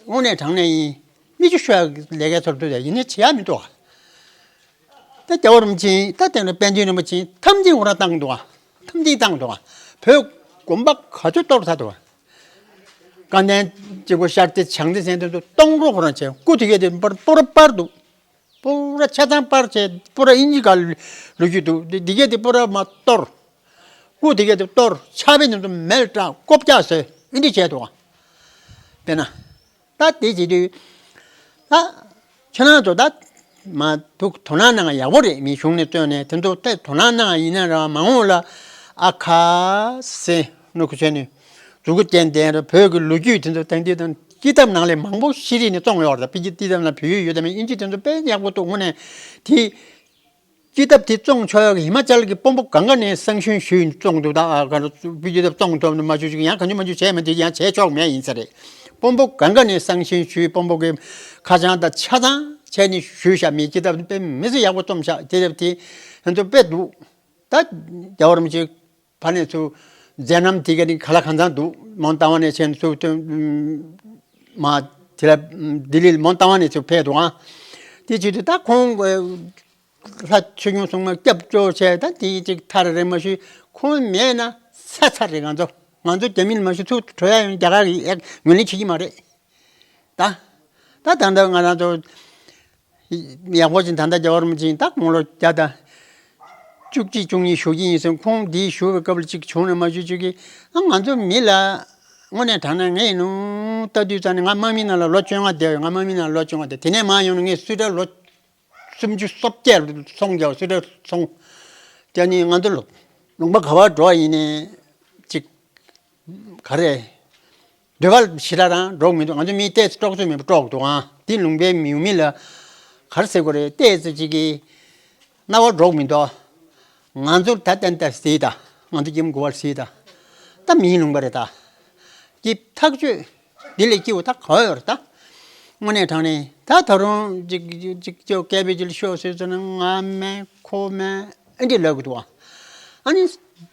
དངོས་གནས་དྲང་གནས་ཡིན། མི་ཆུ་ཤོད་ལས་ཀའི་ཚོར་དུ་ཡིན་ནས་བྱེད་ཡ་མི་འདུག་ད་རྒྱལ་བ་རིན་པོ་ཆེ་ད་དེ་ནས་པཎ་ཆེན་རིན་པོ་ཆེ་ཐམས་ཅད་འུར་བཏང་འདུག་ཐམས་ཅད་བཏང་འདུག་བོད་དགོན་པ་ག་ཚོད་གཏོར་ཚར་འདུག་དཀའ་ལྡན་གཅིག་པོ་ཤར་ཏེ་བྱང་ཏེ་ཟེར་དུས་སུ་སྟོང་རོ་ཁོ་རང་བྱས་སྐུ་དེ་གས་དེ་པར་པོ་ར་པར་འདུག་པོ་ར་ཆ་ཚང་པར་བྱས་པོ་ར་ཨིན་ཇི་ག་ལུ་རྒྱུ་འདུག་དེ་དེ་གས་དེ་པོ་ར་མ་གཏོར། སྐུ་དེ་གས་དེ་གཏོར་ཆག་པའི་ནང་དུ་མེར་སྐྲག་ཀོབ་ཀྱག་ཟོས་ཨིན་དེ་བྱས་འདུག་དཔེར་ན། ད་དེ་བྱེད་དུས། ད། ཁྱེད་རང་ཚོ་ད། མ་ཐུག་དོ་སྣང་གནང་ཡག་པོ་རེད། མི་གཞུང་ནས་བཙོན་ནས་དེ་ཚོ་ད་དོ་སྣང་གནང་ཡིན་ན་ར་མ་འོངས་ལ། ཨ་ཁ་སེ་ནུ་ཁུ་ཆེ་ནི། གཟུགས་ཅན་ལྡན་ར་བོད་ཀྱི་ལོ་རྒྱུས་དེ་ཚོ་དེང་དུས་དང་སྤྱི་ཐབ་ནང་ལས་མང་པོ་ཤེས་རིག་ནས་བཙོང་ཡོད་རེད། པི་ཅི་སྤྱི་ཐབ་ནང་བོད་ཡིག་ཡོད་དམ་ཨིན་ཇི་དེ་ཚོ་དཔེ་ཡག་པོ་འདུག་དངོས་གནས་དེ། སྤྱི་ཐབ་དེ་བཙོང་ཆོག་ཡག་གི་ཧི་མ་ཅལ་གྱི་དཔོན་པོ་གང་ག་ནས་སང་ཞོན་ཞུས་བཙོང་འདུག་ད་ཨ་ག་རུ་སྤྱི་ཐབ་བཙོང་ཐུབ་ནི་མ་བྱུང་ཅིག་ཡང་གང་བྱུང་མ་བྱུང་བྱས་མ་འདི་ཡང་བྱས་ཆོག་མེད་ཡིན་ས་རེད། དཔོན་པོ་གང་ག་ནས་སང་ཞོན་ཞུས་དཔོན་པོ་གི་ཁ་བྱང་དང་ཆ་ཚང་བྱས་ནས་ཞུས་བཞག་མི་སྤྱི་ཐབ་དཔེ་མི་སྲིད་ཡག་པོ་རྩོམ་བཞག་དེ་ཐབ་དེ་ང་ཚོ་དཔེ་འདུག་ད་རྒྱལ་བ་རིན་པོ་ཆེ་ཕ་ནས་ཚུར་མཛད་རྣམ་དེ་ག་ནི་ག་ལ་གང་འཚམ་འདུག་མོན་རྟ་དབང་ནས་ཆེན་ཚུར་སྟོན། མ་དེ་ལ་ལྡི་ལི་མོན་རྟ་དབང་ནས་ཚུར་ཕེབས་འདུག་ཨང་། དེ་བྱེད་དུས་ད་ཁོང་ལྷ་ཆོས་སྐྱོང་སྲུང་མ་སྐྱབས་བཅོལ་བྱས་ད་དེ་གཅིག་ཐར་རེད་མ་ཞུས་ཁོང་མེད་ན་ཚར་ཚར་རེད། ང་ཚོ་ང་ཚོ་རྒྱ་མི་ལ་མ་ཞུ་ཚུར་བྲོས་ཡ་ཡོང་རྒྱ་གར་གྱི་ངོས་ལེན་བྱེད་ཀྱི་མ་རེད། ད། ད་ད་ལྟ་ང་རང་ཚོ་ཡག་པོ་ཅིག་ད་ལྟ་རྒྱལ་བ་རིན་པོ་ཆེ་ད་དགུང་ལོ་བརྒྱ་དང་བཅུ་གཅིག་བཅུ་གཉིས་བཞུགས་ཀྱི་ཡིན་ཟེར། ཁོང་འདིའི་བཞུགས་པའི་སྐབས་ལ་ཅིག་བྱུང་ན་མ་བཞུགས་བཅུག་གི་ཨ་ང་ཚོ་མི་ལ་དངོས་གནས་དྲང་གནས་ངས་ཡིན་ནོ་ལྟ་དུས་ཙང་ནས་ང་དམག་མི་ནང་ལ་ལོ་བཅོ་ལྔ་བསྡད་ཡོད། ང་དམག་མི་ནང་ལ་ལོ་བཅོ་ལྔ་བསྡད་དེ་ནས་མར་ཡོང་ན་ངས་སུ་ཏྲ་ལོ་སུམ་ཅུ་སོ་བརྒྱད་སོང་རྒྱ་སུ་ཏྲ་སོང་། དེ་ནས་ང་ཚོ་ལུང་པ་ག་བར་འགྲོ་ཡིན་ནས་ཅིག་ག་རེ། འདོད་པ་ཞེ་དྲག་རང་འགྲོ་མི་འདུག་ང་ཚོ་མི་ཏོག་ཙམ་དཀྲོག་ཚོད་མེད་པ་དཀྲོག་འདུག་ཨང་། འདི་ལུང་པའི་མིའུ་མི་ལ་ག་རེ་ཟེར་དགོས་རེད། ཏོག་ཙམ་ཅིག་གི་རྣ་བ་འགྲོ་མི་འདུག་ང་ཚོར་ད་ཏན་ཏན་གཟིགས་དང་། ང་ཚོ་སྐྱེ་མི་དགོས་པར་གཟིགས་དང་། ད་མིའི་ལུང་པ་རེད་ད། སྐྱིད་ཐག་ཆོད། འདི་ལས་སྐྱིད་པོ་ད་ག་བ་ཡོད་རེད་ད། དངོས་གནས་དྲང་གནས་ད་ད་རུང་ཅིག་ཅིག་ཅོ་སྐད་པའི་ཅིག་ཤོག་ཟེར་ཚོད་ན་ང་མེད་ཁོ་མེད་ཨེ་འདྲ་ལབ་གི་འདུག་ཨ། ཨ་ནི་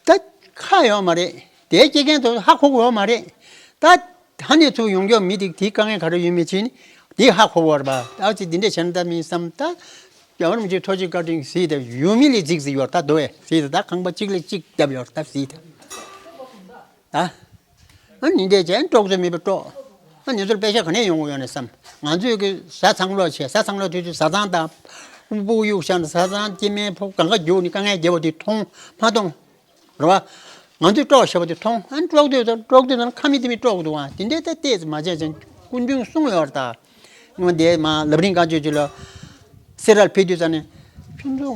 ད་ཁ་ཡོད་མ་རེད། དེའི་སྐྱེ་མཁན་ཚོ་ཧ་གོ་གི་ཡོད་མ་རེད། ད་ཧ་ནས་ཚུར་ཡོང་རྒྱུ་མི་དེ་དེའི་དཀའ་ངལ་ག་རེ་ཡོད་མེད་ཕྱིན་དེ་ཧ་གོ་གི་ཡོད་རེད་པ། ཨ་ཙི་འདི་འདྲ་བྱས་ན་ད་མིན་བསམ་ད། རྒྱལ་བ་རིན་པོ་ཆེ་ཐུགས་རྗེ་བཀའ་དྲིན་གཟིགས་ད་ཡུལ་མི་ལས་གཟིགས་གཟིགས་ཡོད་ད་འདུག་བས་གཟིགས་ད་ད་ཁང་པ་གཅིག་ལས་གཅིག་བརྒྱབ་ཡོད་ད་གཟིགས་ད། ད། ཨ་ནི་འདྲས་ཅན་དཀྲོག་ཚོད་མེད་པ་དཀྲོག་ཨ་ནི་ཚོར་པེ་ཤ་ག་ནས་ཡོང་གི་ཡོད་ནས་བསམ། ང་ཚོས་ཀྱི་བཟའ་ཚང་ལོག་བྱས་བཟའ་ཚང་ལོག་དུས་ཚོད་བཟའ་ཚང་དང་། སྤུ་གུ་གཡུག་བཞག་ནས་བཟའ་ཚང་སྐྱེ་དམན་ཕོ་གང་ག་རྒྱུག་ནས་དཀའ་ངལ་རྒྱབ་པ་དེ་མཐོང་མ་མཐོང་། རེད་བ། ང་ཚོས་དཀྲོག་བྱས་པ་དེ་མཐོང་ཨ་ནི་དཀྲོག་དུས་ཚོད་དཀྲོག་དུས་ཚོད་ཁ་མི་དེ་མི་དཀྲོག་གི་འདུག་ཨ་དེ་འདྲས་ད་ལྟས་ཙམ་མ་བྱས་ཙང་སྐུ་མདུན་གསུངས་ཡོད་རེད་ད། ང་འདས་མ་ལབ་རིང་བཀའ་ཆོས་ཅིག་ལ། སེ་ར་ལ་ཕེབས་དུས་ཙང་ནས། ཁྱོད་ཚོ་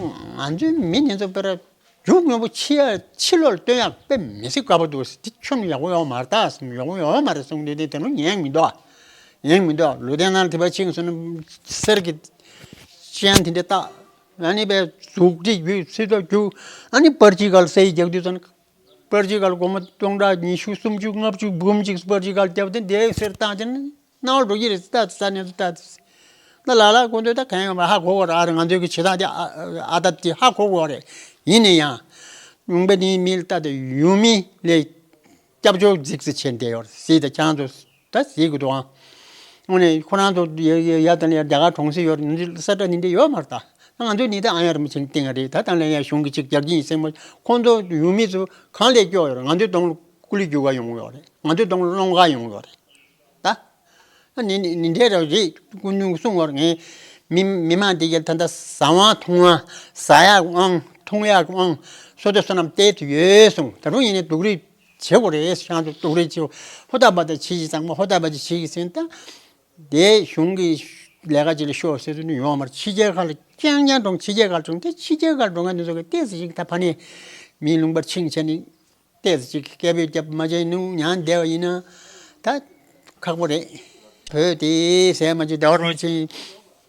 ང་ཚོའི་མི་ཉན་ཚོ་དཔེ་ར། རྒྱུ་དངོས་པོ་ཕྱི་ཡ་ཕྱི་ལོགས་ལ་སྟོན་ཡག་དཔེ་མི་སྲིད་དཀའ་པོ་འདུག་འདི་ཁྱོན་ནས་ཡག་པོ་ཡོད་མ་རེད་ད་གསུངས། ཡག་པོ་ཡོད་མ་རེད་གསུངས་དུས་དེ་དེ་ནོ་ཉན་མི་འདུག་ཉན་མི་འདུག་ལུས་རྟེན་ནང་དེ་པ་ཕྱིན་སོང་ན་གསེར་གྱི་ཅན་དེ་འདྲ་བཏགས། ཨ་ནི་པའི་གཟུགས་བྲིས་རྒྱུ་ཚིག་ཐོ་རྒྱུ། ཨ་ནི་པར་ཅིག་ག་ལ་སེ་ཡི་རྒྱག་དུས་ཙང་ནི། པར་ཅིག་ག་ལ་སྒོར་མོ་སྟོང་ཕྲག་ཉི་ཤུ་སུམ་ཅུ་ལྔ་བཅུ་འབུམ་གཅིག་པར་ཅིག་ག་ལ་བརྒྱབ་སྟེ་འདིའི་གསེར་བཏང་ཅན་ནི། སྣང་བ་འགྲོ་གི་རེད་ལྟ་ས་ནས་ལྟ། ད་ལ་ལ་དགོང་དྲོ་ད་གང་ཡོང་བ་ཧ་གོ་གོ་ར་ཨ་རེ་ང་ཚོའི་གི་བྱེད་སྟངས་དེ་ཨ་ཨ་ད་དེ་ཧ་གོ་གོ་རེད། ཡིན་ན་ཡང་། ལུང་པ་འདིའི་མི་ལ་ལྟ་དེ་ཡུལ་མི་ལས་སྐྱབས་བཅོལ་གཟིགས་སུ་ཆེན་དེ་ཡོད་སྲིད་ད་ཁྱང་ཚོ་ད་གཟིགས་གི་འདུག་ཨང་། དངོས་གནས་ཁོ་རང་ཚོ་ཡ་ཡ་ཡ་དང་ཡ་རྒྱ་གར་གྲོང་གསེབ་ཡོད་རེད། ས་ཁྲ་ནི་འདི་ཡོད་མ་རེད་ད། ང་ཚོའི་ནི་ད་ཨ་ཡ་རིན་པོ་ཆེ་སྟེང་རེད་ད་དང་ལས་ཡ་གཞུང་གི་ཅིག་རྒྱག་གི་ཡིན་སེམས་མ་ཁོང་ཚོ་ཡུལ་མི་ཚོ་གང་ལས་སྐྱོ་ཡོད་རེད། ང་ཚོའི་གདོང་ལ་ཀུ་ལི་རྒྱུག་ག་ཡོང་གི་ཡོད་རེད། ང་ཚོའི་གདོང་ལ་སློང་ག་ཡོང་གི་ཡོད་རེད། ད། ཨ་ནི་ནི་ནི་འདྲའི་ར་རེད་སྐུ་མདུན་གསུང་བར་ངས་མི་མི་མང་འདི་གའི་ད་ལྟ་ཟ་དབང་འཐུང་དབང་ཟ་ཡག་དབང་འཐུང་ཡག་དབང་སོ་ཏེ་བསོད་ནམས་བལྟས་ཏེ་ཡོད་གསུངས། ད་རུང་ཡིན་ནའི་སྡུག་རུས་བྱེད་དགོས་རེད། ཤང་དུ་སྡུག་རུས་བྱེད་ཧོ་ད་བ་ད་བྱེད་ཀྱི་ཚང་མ་ཧོ་ད་བ་ད་བྱེད་ཀྱི་ཟིན་ད། དེ་གཞུང་གི་ལས་ཀ་ཅིག་ལ་ཤོག་ཟེར་དུས་ནི་ཡོང་བ་མ་རེད། ཕྱི་རྒྱལ་ཁག་ལ་རྐྱང་རྐྱང་འགྲོ་ཕྱི་རྒྱལ་ཁག་འགྲོ་དེ་ཕྱི་རྒྱལ་ཁག་འགྲོ་མཁན་དེ་ཚོ་གི་ཏོག་ཙམ་ཞིག་ད་ཕ་ནས་མིའི་ལུང་པར་ཕྱིན་བྱས་ནས། ཏོག་ཙམ་ཅིག་སྐད་འབོད་རྒྱབ་མ་བྱས་ནུ་མྱང་བསྡད་པ་ཡིན་ན་ད་ཁག་པོ་རེད། བོད་དེ་ཟས་མ་བྱས་ཟླ་བ་རོལ་ཕྱིན་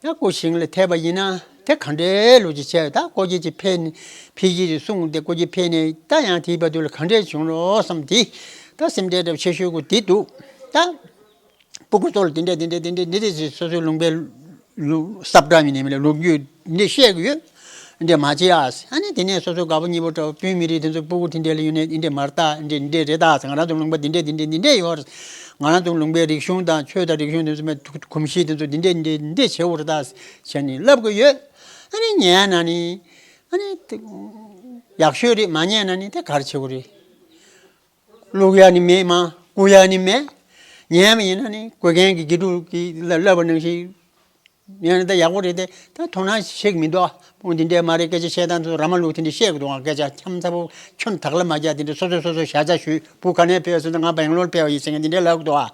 ཡ་སྐུ་ཞིང་ལ་ཐེབས་པ་ཡིན་ན་ དེ་ག་འདྲའི་ལུགས་ཀྱི་བྱས། ད་སྐོར་སྐྱོད་ཅིག་ཕེབས་ནས་ཕེབས་ཀྱི་རེད་གསུངས་ཏེ། སྐོར་སྐྱོད་ཕེབས་ནས་ད་ཡང་དེའི་བར་དུ་ལ་ག་འདྲས་བྱུང་རོགས་བསམ་དེ། ད་སེམས་ཁྲལ་འདྲ་པོ་ཆེ་ཤོས་ཀྱི་དེ་འདུག་ད་སྤུ་གུ་ཚོ་ལ་དེ་འདྲས་དེ་འདྲས་དེ་འདྲས་འདི་འདྲས་ཞེས་སོ་སོའི་ལུང་པའི་ལུགས་སྲབ་འདྲ་མིན་ནས་མིན་ལ་ལོ་རྒྱུས་འདི་བཤད་གི་ཡོད། འདི་མ་བྱེད་ཨ། ཨ་ནི་དེ་ནས་སོ་སོ་དགའ་པོ་ཉེ་པོ་འདྲ་པོ་བོད་མི་རིགས་དེ་ཚོ་སྤུ་གུ་དེ་འདྲས་ལ་ཡོད་ནས་འདི་འདྲས་མ་རེད་ད། འདི་འདྲས་རེད་ད། ང་རང་ཚོ་ལུང་པ་འདི་འདྲས་འདི་འདྲས་འདི་འདྲས་ཡོད་རེད། ང་རང་ཚོ་ལུང་པའི་རིག་གཞུང་དང་ཆོས་དང་རིག་གཞུང་དེ་ཚོ་མའི་གོམས་གཤིས་དེ་ཚོ་འདི་འདྲས་འདི་འདྲས་བྱེད་དགོས་རེད་ད་བྱས་ནས་ལབ་གི་ཡོད། ཨ་ནི་ཉན་ན་ནི་ཨ་ནི་ཡག་ཤོས་རེད། མ་ཉན་ན་ནི་དེ་ག་རེ་བྱེད་དགོས་རེད། བླུག་ཡ་ནི་མེད། མ་བསྐུར་ཡ་ནི་མེད། ཉན་མ་ཡིན་ན་ནི་བསྐུར་མཁན་གྱི་དགེ་ཕྲུག་གིས་ལབ་པ་ནང་བཞིན་ཡང་ནི་ད་ཡག་པོ་རེད་དེ། ད་དོ་སྣང་བྱེད་ཀྱི་མི་འདུག་ཨ། ཕུང་འདི་འདྲས་མ་རེད། སྐད་ཆ་བཤད་སྟངས་དེ་ཚོ་ར་མ་ལུག་དེ་འདྲས་བཤད་གི་འདུག་ཨ། སྐད་ཆ་འཆམ་ཚ་པོ་ཁྱོན་དག་ལ་མ་བརྒྱབ་དེ་འདྲས་སོ་སོས་སོ་སོས་བཞག་ཆ་ཞུས། བུ་ག་ནས་ཕེབས་ཟེར་ན་ང་བེང་ལོར་ཕེབས་པ་ཡིན་ཟེར་མཁན་འདི་འདྲས་ལབ་གི་འདུག་ཨ།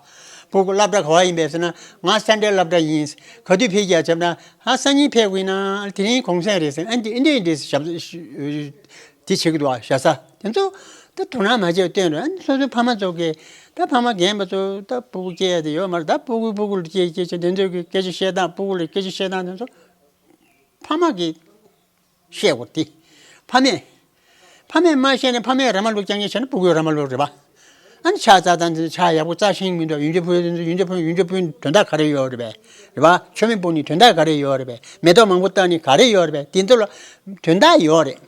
བུ་གུ་སློབ་གྲྭ་ག་བ་ཡིན་པས་ཟེར་ན་ང་སེན་ཊྲལ་སློབ་གྲྭ་ཡིན། ག་དུས་ཕེབས་ཀྱི་ཡ་བྱས་ན་ཨ་སང་ཉིན་ཕེབས་དགོས་ཡིན་ན་དེ་རིང་གུང་སེང་རེད་ཟེར། ཨ་འདི་འདི་འདི་ཞབས་དེ་བྱེད་ཀྱི་འདུག་བ། བྱ་ས་དེ་ཚོ་ད་དོ་སྣང་མ་བྱས་སྟོན་རེད། ཨ་ནི་སོ་སོའི་ཕ་མ་ཚོ་གིས་ད་ཕ་མ་རྒན་པ་ཚོ་ད་སྤུ་གུ་སྐྱེ་ཡ་དེ་ཡོད་མ་རེད། ད་སྤུ་གུ་སྤུ་གུ་ལ་སྐྱེ་སྐྱེ་ཆེ་དེ་ཚོ་གི་སྐད་ཆ་བཤད་སྟངས། སྤུ་གུ་ལ་སྐད་ཆ་བཤད་སྟངས་དེ་ཚོ་ཕ་མ་གིས་བཤད་དགོས་དེ། ཕ་མས་ཕ་མས་མ་བཤད་ན་ཕ་མས་ར་མ་ལུག་རྐྱང་རྐྱང་བྱས་ན་སྤུ་གུས་ར་མ་ལུག་རེད་པ། ཨ་ནི་ཕྱག་བཙལ་སྟངས་དེ་ཚོ་ཕྱག་ཡག་པོ་བཙལ་ཤེས་ཀྱི་མི་འདུག་ཡོན་ཆབ་ཕུལ་ཡོང་དུས་ཡོན་ཆབ་ཕུལ་ཡོན་ཆབ་ཕུལ་དོན་དག་ག་རེ་ཡོད་རེད་པས། རེད་པ། མཆོད་མེ་སྤོ་ནི་དོན་དག་ག་རེ་ཡོད་རེད་པས། མེ་ཏོག་མང་པོ་བཏབ་ནི་ག་རེ་ཡོད་རེད་པས། དེ་ཚོ་ལ་དོན་དག་ཡོད་རེད།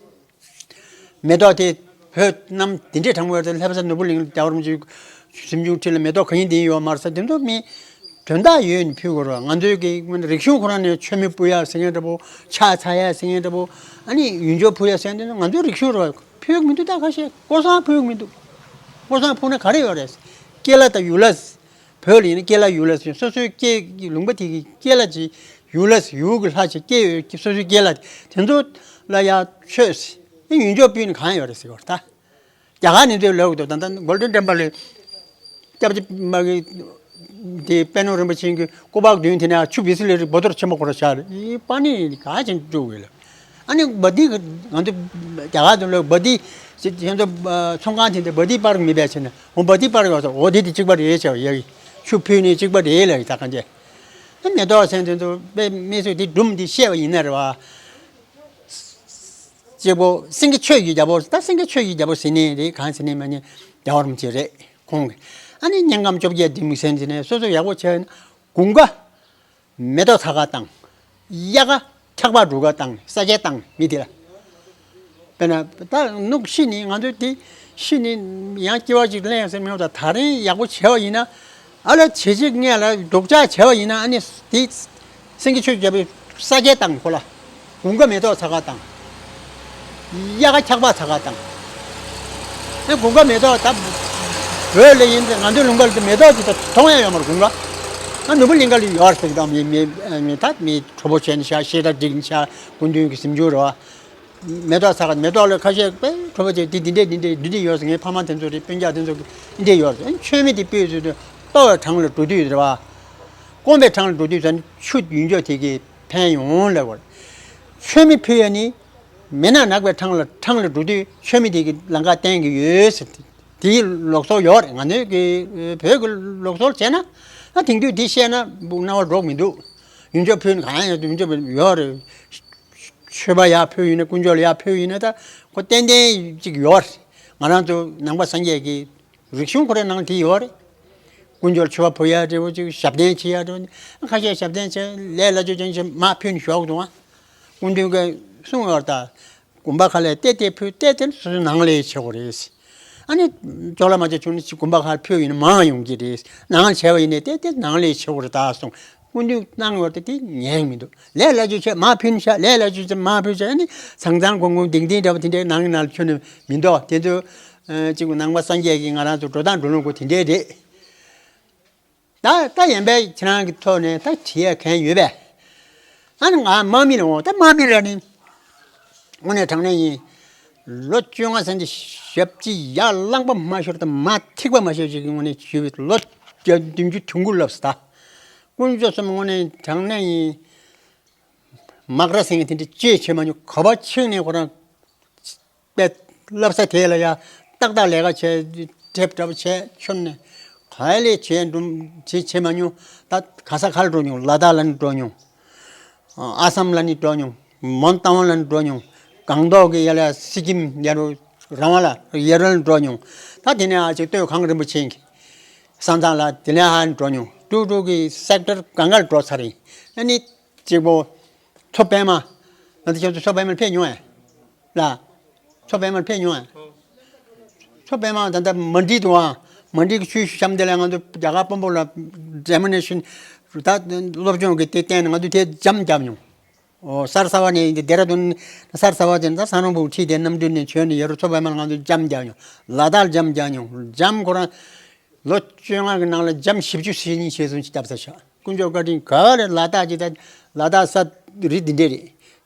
མེ་ཏོག་དེ་བོད་གནམ་དེ་འདྲས་གྲང་མོ་ཡོད་དུས་ལྷ་ས་ནོར་བུ་གླིང་རྒྱལ་བ་རིན་པོ་ཆེའི་གཟིམ་ཆུང་འཁྲིས་ལ་མེ་ཏོག་གང་ཡིན་དེ་ཡིན་ཡོད་མ་རེད་ཟེར། དེ་ཚོ་མི་དོན་དག་ཡོད་ནི་ཕུལ་དགོས་རེད། ང་ཚོའི་གི་རིག་གཞུང་ཁོ་རང་ནས་མཆོད་མེ་སྤོ་ཡ་ཟེར་མཁན་འདྲ་པོ། ཕྱག་འཚལ་ཡ་ཟེར་མཁན་འདྲ་པོ། ཨ་ནི་ཡོན་ཆབ་ཕུལ་ཡ་ཟེར་མཁན་དེ་ཚོ་ང་ཚོའི་རིག་གཞུང་རེད། ཕུལ་གི་མི་འདུག་ད་ཁ་ཤས་སྐོར་བཟང་ཕུལ་གི་མི་འདུག་སྐོར་བཟང་ཕུལ་ན་ག་རེ་ཡོད་རེད། སྐྱེས་ལྷ་དང་ཡུལ་ལྷ། བོད་ལ་ཡིན་ན་སྐྱེས་ལྷ་ཡུལ་ལྷ་ཟེར། སོ་སོའི་སྐྱེས་ལུང་པ་དེ་གི་སྐྱེས་ལྷ་ཅིག་ཡུལ་ལྷ་ཟེར། ཡུལ་གྱི་ལྷ་ཅིག་སྐྱེས་ཡོད། སོ་སོའི་སྐྱེས་ལྷ་དེ་ཚོ་ལ་ཡ་མཆོད་ཟེར། ཨེ་ཡོན་ཆབ་ཕུལ་ནི་གང་ཡོད་རེད་ཟེར་གི་རེད་ད། རྒྱ་གར་ནས་ཚོས་ལབ་གི་འདུག་ད་ལྟ་གོལ་ཌན་ཊེམ་པལ་ལ་སྐྱབས་རྗེ་མ་གི་དེ་པད་ནོར་རིན་པོ་ཆེ་གི་སྐུ་པར་བདུན་དེ་ནས་ཆུ་བི་སི་ལེ་རི་བོ་ཏོར་ཆེན་པོ་ཁོ་ར་བཞག་རེད། ཨེ་པ་ནི་ག་ཅན་བཅུག་གི་ལ། ཨ་ནི་བ་དི་ང་ཚོ་རྒྱ་གར་དུ་ལ་བ་དི་ཞེས་ཁྱེད་ཚོ་ཚོང་ཁང་དེ་འདྲ་བ་དི་པར་མི་བས་ཆེ་ན་འོ་བ་དི་པར་ཡོད་ས་འོ་དེ་དེ་གཅིག་པ་རེད་བྱ་བ་ཡ་གི་ཆུ་ཕུལ་ནས་གཅིག་པ་རེད་ལ་ཡི་ད་གང་བྱས། ཨ་མེ་ཏོག་སེང་དེ་ཚོ་དཔེ་མི་སྲིད་དེ་སྒྲུང་འདི་བཤད་པ་ཡིན་ན་རེད་བ། གཅིག་པོ་སེང་གེ་ཆོས་ཀྱི་རྒྱལ་པོ། ད་སེང་གེ་ཆོས་ཀྱི་རྒྱལ་པོ་ཟེར་ནས་རེད། གང་ཟེར་ནས་མ་ཉན་རྒྱལ་བ་རིན་པོ་ཆེ་རེད་ཁོང་གི། ཨ་ནི་དམྱལ་ཁམས་བཅོ་བརྒྱད་འདི་མི་སེང་ཟེར་ནས་སོ་སོ་ཡག་པོ་བྱས་ན་དགུན་ཁ་མེ་ཏོག་ཚ་ཁ་བཏང་། དབྱར་ཁ་འཁྱག་པ་འབྲུ་ཁ་བཏང་། ས་སྐྱ་བཏང་མི་དེ་ལ། དཔེར་ན་ད་ནུབ་ཤི་ནི་ང་ཚོ་དེ་ཤི་ནི་ཡང་སྐྱེ་བ་ཅིག་ལེན་ཟེར་མི་འོང་ད། ད་རིང་ཡག་པོ་བྱས་པ་ཡིན་ན་ཨ་ལ་བྱེད་ཅིག་ངས་ལ་སྡུག་ཅག་བྱས་པ་ཡིན་ན་ཨ་ནི་དེ་སེང་གེ་ཆོས་རྒྱལ་པོའི་ས་སྐྱ་བཏང་ཁོ་ལ། དགུན་ཁ་མེ་ཏོག་ཚ་ཁ་བཏང་། དབྱར་ཁ་འཁྱག་པ་ཚ་ཁ་བཏང་། ཨེ་དགུན་ཁ་མེ་ཏོག་ད་བོད་ལ་ཡིན་ཏེ་ང་ཚོའི་ལུང་པ་ལ་མེ་ཏོག་ཅིག་ད་མཐོང་ཡ་ཡོད་མ་རེད་དགུན་ཁ། ང་ནོར་བུ་གླིང་ཁ་ལ་ཡོད་རེད་ཟེར་གི་དང་མི་མི་མི་ད་མི་གྲོགས་པོ་བྱས་ནས་ཤག་ཤེས་ར་འགྲིག་ནས་ཤག་སྐུ་མདུན་གྱི་གཟིམ་ཆུང་རེད་བ། མེ་ཏོག་ཚ་ཁ་མེ་ཏོག་ལ་ཁ་ཤས་དཔེ་གྲོགས་པོ་བྱས་དེ་འདི་འདྲས་འདི་འདྲས་འདི་འདྲས་ཡོད་ཟེར། ངའི་ཕ་མ་དེ་ཚོ་རེད། སྤུན་ཀྱག་དེ་ཚོ་གི་འདི་འདྲས་ཡོད་ཟེར། མཆོད་མེ་དེ་སྤོས་ཟེར་དུས་ལྟོ་བའི་གྲངས་ལ་འགྲོ་དུས་རེད་བ། སྐོམ་པའི་གྲངས་ལ་འགྲོ་དུས་ཟེར་ནས་ཆུ་ཡོན་ཆབ་དེ་གི་ཕན་ཡོན་ལ་བར། མཆོད་མེ་ཕུལ་ཡ་ནི་མི་ནག་ནག་པའི་གྲངས་ལ་གྲངས་ལ་འགྲོ་དུས་མཆོད་མེ་དེ་གི་ལམ་ཁ་བསྟན་གི་ཡོད་ཟེར། དེའི་ལུགས་སྲོལ་ཡོད་རེད། ང་ཚོའི་གི་བོད་ཀྱི་ལུགས་སྲོལ་བྱས་ན་ཨ་དེང་དུས་འདི་བཤད་ན་སྣང་བ་འགྲོ་གི་མི་འདུག་ཡོན་ཆབ་ཕུལ་ན་གང་ཡང་ཡོན་ཆབ་ཡོད་རེད། མཆོད་པ་ཡར་ཕུལ་ཡིན་ན་དཀོན་མཆོག་ལ་ཡར་ཕུལ་ཡིན་ན་ད་ཁོ་ཏན་ཏན་ཅིག་ཡོད་རེད། ང་རང་ཚོ་ནང་པ་སངས་རྒྱས་ཀྱི་རིག་གཞུང་ཁོ་རའི་ནང་དེ་ཡོད་རེད། དཀོན་མཆོག་ལ་མཆོད་པ་ཕུལ་ཡ་འདྲ་བོ་ཅིག་ཞབས་བརྟན་བྱེད་ཡ་འདྲ་བོ། ཁ་ཤས་ཞབས་བརྟན་བྱས་ལས་སླ་བཅོས་ཅན་བྱས་མར་ཕུལ་ནས་ཞོག་འདུག་ཨ། སྐུ་མདུན་གྱིས་གསུངས་ཡོད་རེད་ད། དགོན་པ་ཁག་ལ་ཏེ་ཏེ་ཕུལ་ཏེ་ཏེ་སོ་སོའི་ནང་ལས་བྱེད་དགོས་རེད། ཨ་ནི་ཅོག་ལ་མ་ཆ་བྱུང་ན་ཅིག་དགོན་པ་ཁག་ཕུལ་ཡིན་ན་མང་ཡོང་གི་རེད། ནང་ལ་བྱས་པ་ཡིན་ནའི་ཏེ་ཏེ་ནང་ལས་བྱེད་དགོས་རེད་ད་གསུངས། སྐུ་མདུན་གནང་བར་དེ་དེ་ཉན་མི་འདུག་ལས་སླ་བཅོས་བྱས་མར་ཕུལ་ཤག་ལས་སླ་བཅོས་བྱས་མར་ཕུལ་ཤག་ཨ་ནི་ཚང་ཚང་གོང་གོང་ལྡིང་ལྡིང་འདྲ་བོ་དེ་འདྲའི་ནང་ནང་ལ་ཁྱོན་ནས་མི་འདུག་དེ་ཚོ་གཅིག་ནང་པ་སངས་རྒྱས་ཀྱིས་ང་རང་ཚོ་འགྲོ་སྟངས་འགྲོ་ལུགས་གོ་དེ་འདྲའི་རེད། ད་ད་ཡན་པའི་ཁྱེད་རང་གི་ཐོག་ནས་ད་བྲིས་ཡ་མཁན་ཡོད་པས། ཨ་ནི་ང་དམག་མི་ལ་འོང་ད་དམག་མི་ར་ནི། དངོས་གནས་དྲང་གནས་ཡིན། ལོ་བཅོ་ལྔ་ཙམ་གྱི་ཞབས་ཕྱི་ཡར་རླངས་པ་མ་ཤོར་དང་མར་ཐིགས་པ་མ་ཤོར་ཅིག་གི་དངོས་གནས་ཞུ་བའི་ལོ་བརྒྱ་བདུན་ཅུ་དོན་དགུ་ལབ་ས་ད། དཀོན་མཆོག་གསུམ་དངོས་གནས་དྲང་གནས་ཡིན། མག་ར་ཟེར་མཁན་དེ་འདྲ་ཅེས་བྱེད་མ་མྱོང་། ག་པར་ཕྱིན་ནས་ཁོ་རང་དཔེ་བསླབ་ས་དེ་ལ་ཡ་ཏག་ཏག་ལས་ཀ་བྱས་དེབ་འདྲ་པོ་བྱས་ཁྱོན་ནས་ག་ལས་བྱས་འགྲུམ་བྱེད་བྱེད་མ་མྱོང་། ད་ག་ས་ག་ལ་འགྲོ་མྱོང་། ལ་དྭགས་ལ་ནི་འགྲོ་མྱོང་། ཨ་སམ་ལ་ནི་འགྲོ་མྱོང་། མོན་རྟ་དབང་ལ་འགྲོ་མྱོང་། སྒང་ཏོག་གི་ཡ་ལ་སི་ཀིམ་ཡ་རུ་རང་དབང་ལ་ཡ་རུ་ལ་འགྲོ་མྱོང་། ད་དེ་ནས་ཨ་ཅིག་སྟོད་གངས་རིན་པོ་ཆེ་གི་ས་མཚམས་ལ་དེ་ནས་ཧ་འགྲོ་མྱོང་། ཀྲུག་ཀྲུག་གི་སེག་ཊར་གང་གར་འགྲོ་ཚར་ཡིན། ཨ་ནི་གཅིག་པོ་མཚོ་པདྨ། ང་ཚོ་ཁྱེད་ཚོ་མཚོ་པདྨར་ཕེབས་མྱོང་ཨེ། ལ། མཚོ་པདྨར་ཕེབས་མྱོང་ཨེ། མཚོ་པདྨ་ད་ལྟ་མན་ཌི་འདུག་ཨ། མན་ཌི་གི་ཆུ་ཤུ་ཤམ་དེ་ལ་ང་ཚོ་རྒྱ་གར་དཔོན་པོ་ལ་ཌེ་མོན་སི་ཊེ་ཤན་ད་སློབ་སྦྱོང་གི་དེ་བསྟན་ནས་ང་ཚོ་དེ་འཇམ་བརྒྱབ་མྱོང་། ཨོ་སར་ས་བ་ནས་འདི་ཌེ་ར་ཌུན་སར་ས་བ་དེ་ད་ས་རོང་བུ་ཁྲིད་དེ་གནམ་གྲུ་ནས་བྱོན་ནས་ཡ་རུ་མཚོ་པདྨ་ལ་ང་ཚོ་འཇམ་བརྒྱབ་མྱོང་། ལ་དྭགས་འཇམ་བརྒྱབ་མྱོང་། འཇམ་ཁོ་རང་ལོ་བཅོ་ལྔ་གི་ནང་ལ་འཇམ་བཞི་བཅུ་ཞེ་གཉིས་ཞེ་གསུམ་ཅིག་བཏབ་ས་ཤག་དཀོན་མཆོག་བཀའ་དྲིན་ག་རེ་ལ་དྭགས་ཀྱི་ད་ལ་དྭགས་ས་རི་འདི་འདྲས་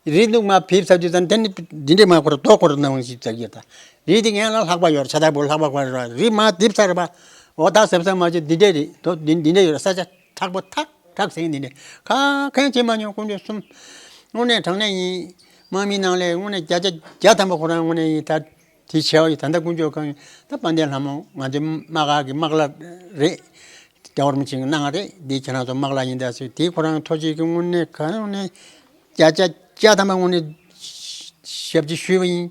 རེད། རི་འདུག་མ་ཕེབས་ས་དུས་ཙམ་དེ་ནི་འདི་འདྲས་མ་ཁོ་ར་རྡོ་ཁོ་ར་ནང་བཞིན་ཙག་གི་ད་རི་འདི་ངན་ལ་ལྷག་པ་ཡོད་ར་ཆ་དག་པོ་ལྷག་པ་ཁོ་ར་རི་མ་རྡིབ་ས་ར་པ་འོ་ད་ཟབ་ས་མ་བྱེད་འདི་འདྲས་རེད་དོ་འདི་འདི་འདྲས་ཡོད་ར་ས་ཆ་མཁྲེགས་པོ་ཐག་མཁྲེགས་ཟིན་འདི་འདྲས་ཁ་མཁན་བྱེད་མ་མྱོང་དཀོན་མཆོག་གསུམ། དངོས་གནས་དྲང་གནས་ཡིན། དམག་མི་ནང་ལས་དངོས་གནས་བརྒྱ་ཆ་བརྒྱ་ཐམ་པ་ཁོ་རང་དངོས་གནས་ཡིན་ད། དེ་བྱས་པ་ཡིན་ད་ལྟ་དཀོན་མཆོག་གང་ཡིན་ད་དཔལ་ལྡན་ལྷ་མོ་ང་ཚོའི་དམག་སྒར་གྱི་དམག་ལྷ་རེད། རྒྱལ་བ་རིན་པོ་ཆེ་གི་གནང་བ་རེད། འདི་ཁྱེད་རང་ཚོ་དམག་ལྷ་ཡིན་ད་ཟེར་དེ་ཁོ་རང་ཐུགས་རྗེ་གི་དངོས་གནས་གང་ནས་བརྒྱ་ཆ་བརྒྱ་ཐམ་པ་དངོས་གནས་ཞབས་ཕྱི་ཞུས་པ་ཡིན།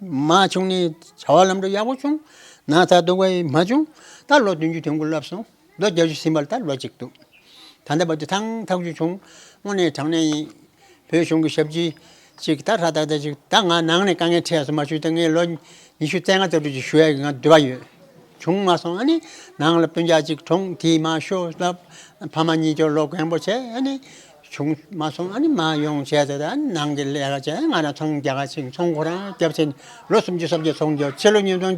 མ་བྱུང་ནས་བྱ་བ་ལམ་འགྲོ་ཡག་པོ་བྱུང་། ན་ཚ་སྡུག་པ་ཡིན་མ་བྱུང་། ད་ལོ་བདུན་ཅུ་དོན་དགུ་ལབ་སོང་། ལོ་བརྒྱད་ཅུ་ཟིན་པར་ད་ལོ་གཅིག་འདུག་ད་ལྟ་བར་དུ་ཐང་ཐག་ཆོད་བྱུང་། དངོས་གནས་དྲང་གནས་ཡིན། བོད་གཞུང་གི་ཞབས་ཕྱི་ཅིག་ད་ཧྲ་ཏག་ཏག་ཅིག་ད་ང་ནང་ནས་དཀའ་ངལ་འཕྲད་སོང་མ་ཞུ་ད་ངས་ལོ་ཉི་ཤུ་རྩ་ལྔ་རྩ་དྲུག་ཅིག་ཞུ་ཡ་གི་ང་འདོད་པ་ཡོད། བྱུང་མ་སོང་ཨ་ནི་ནང་ལ་སྤུན་ཀྱག་ཅིག་གྲོངས་དེས་མ་ཤོག་ལབ་ཕ་མ་གཉིས་ཀྱང་ལོ་རྒན་པོ་བྱས་ཨ་ནི་བྱུང་མ་སོང་ཨ་ནི་མ་ཡོང་བྱས་ད་ད་ནང་གི་ལས་ཀ་བྱས་ང་རང་ཚོང་རྒྱག་ག་ཕྱིན་ཚོང་ཁོ་རང་རྒྱབ་ཕྱིན་ལོ་སུམ་ཅུ་སོ་བརྒྱད་ཚོང་རྒྱག་ཕྱི་ལོ་ཉིས་སྟོང་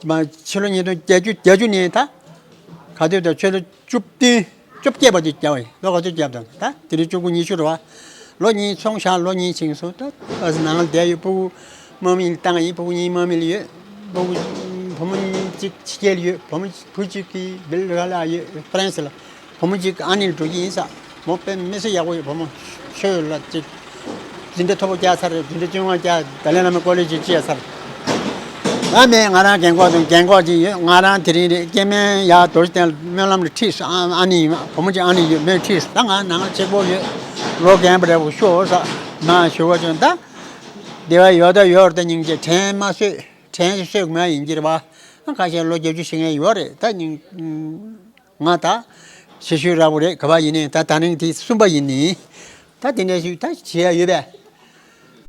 མ་ཕྱི་ལོ་ཉིས་སྟོང་བརྒྱད་ཅུ་བརྒྱད་ཅུ་ནས་ད་ག་དུས་ད་ཕྱི་ལོ་བཅུ་བདུན་བཅོ་བརྒྱད་བར་དུ་བརྒྱབ་པ་ཡིན། ལོ་ག་ཚོད་བརྒྱབ་དང་ད་དེ་རིང་བཅུ་དགུ་ཉི་ཤུ་རེད་བ། ལོ་གཉིས་ཚོང་བཞག་ལོ་གཉིས་ཕྱིན་སོང་ད་ཨ་ནང་ལ་བསྡད་ཡོད། ཕྲུ་གུ་དམག་མི་ལ་བཏང་ཡིན། ཕྲུ་གུ་གཉིས་དམག་མི་ལ་ཡོད། ཕྲུ་གུ་བུ་མོ་གཉིས་གཅིག་ཕྱི་རྒྱལ་ལ་ཡོད། བུ་མོ་བུ་གཅིག་གི་བེལ་ཇི་ཀ་ལ་ཡོད། ཧྥ་རན་སི་ལ་བུ་མོ་གཅིག་ཨ་ནི་ལ་འགྲོ་གི་ཡིན་ས། མོ་དཔེ་མི་སྲིད་ཡག་པོ་ཡོད། བུ་མོ་ཆོས་ལ་གཅིག་འཛིན་གྲྭ་མཐོ་པོ་བརྒྱབ་ཚར། འཛིན་གྲྭ་བཅོ་ལྔ་བརྒྱབ། ཏཱ་ལའི་བླ་མའི་ཀོ་ལེ་ཇི་བཅད་ཚར། ང་མེད། ང་རང་རྒན་གོག་དང་རྒན་གོག་ཅིག་ཡོད། ང་རང་དེ་རིང་རེད་སྐྱེ་དམན་ཡ་རྡོ་རྗེ་གདན་ལ་སྨོན་ལམ་རེ་ཁྲིད་སོང་། ཨ་ཨ་ནི་ཡིན་བུ་མོ་ཅིག་ཨ་ནི་ཡོད་མོས་ཁྲིད་སོང་། ད་ང་ནང་གཅིག་པོ་ཡོད། ལོ་རྒན་པ་རེད་བུ་ཤོག་ས་མ་ཞུ་བ་ཅུང་ད་བདེ་བ་ཡོད་ད་ཡོད་རེད་ད་སྙིང་རྗེ་དྲན་མ་གསོས་དྲན་གསོས་མ་ཡིན་གྱི་རེད་བ། ཁ་ཤས་ལོ་བརྒྱད་ཅུ་ཞེ་ལྔ་ཡོད་རེད་ད་སྙིང་། ང་ད་ཞེ་ཤུལ་ར་བོ་རེད་ག་བ་ཡིན་ནའི་ད་ད་རིང་དེ་གསུམ་པ་ཡིན་ནི། ད་དེ་འདྲ་ཞིག་ད་བྱེད་ཡ་ཡོད་པས།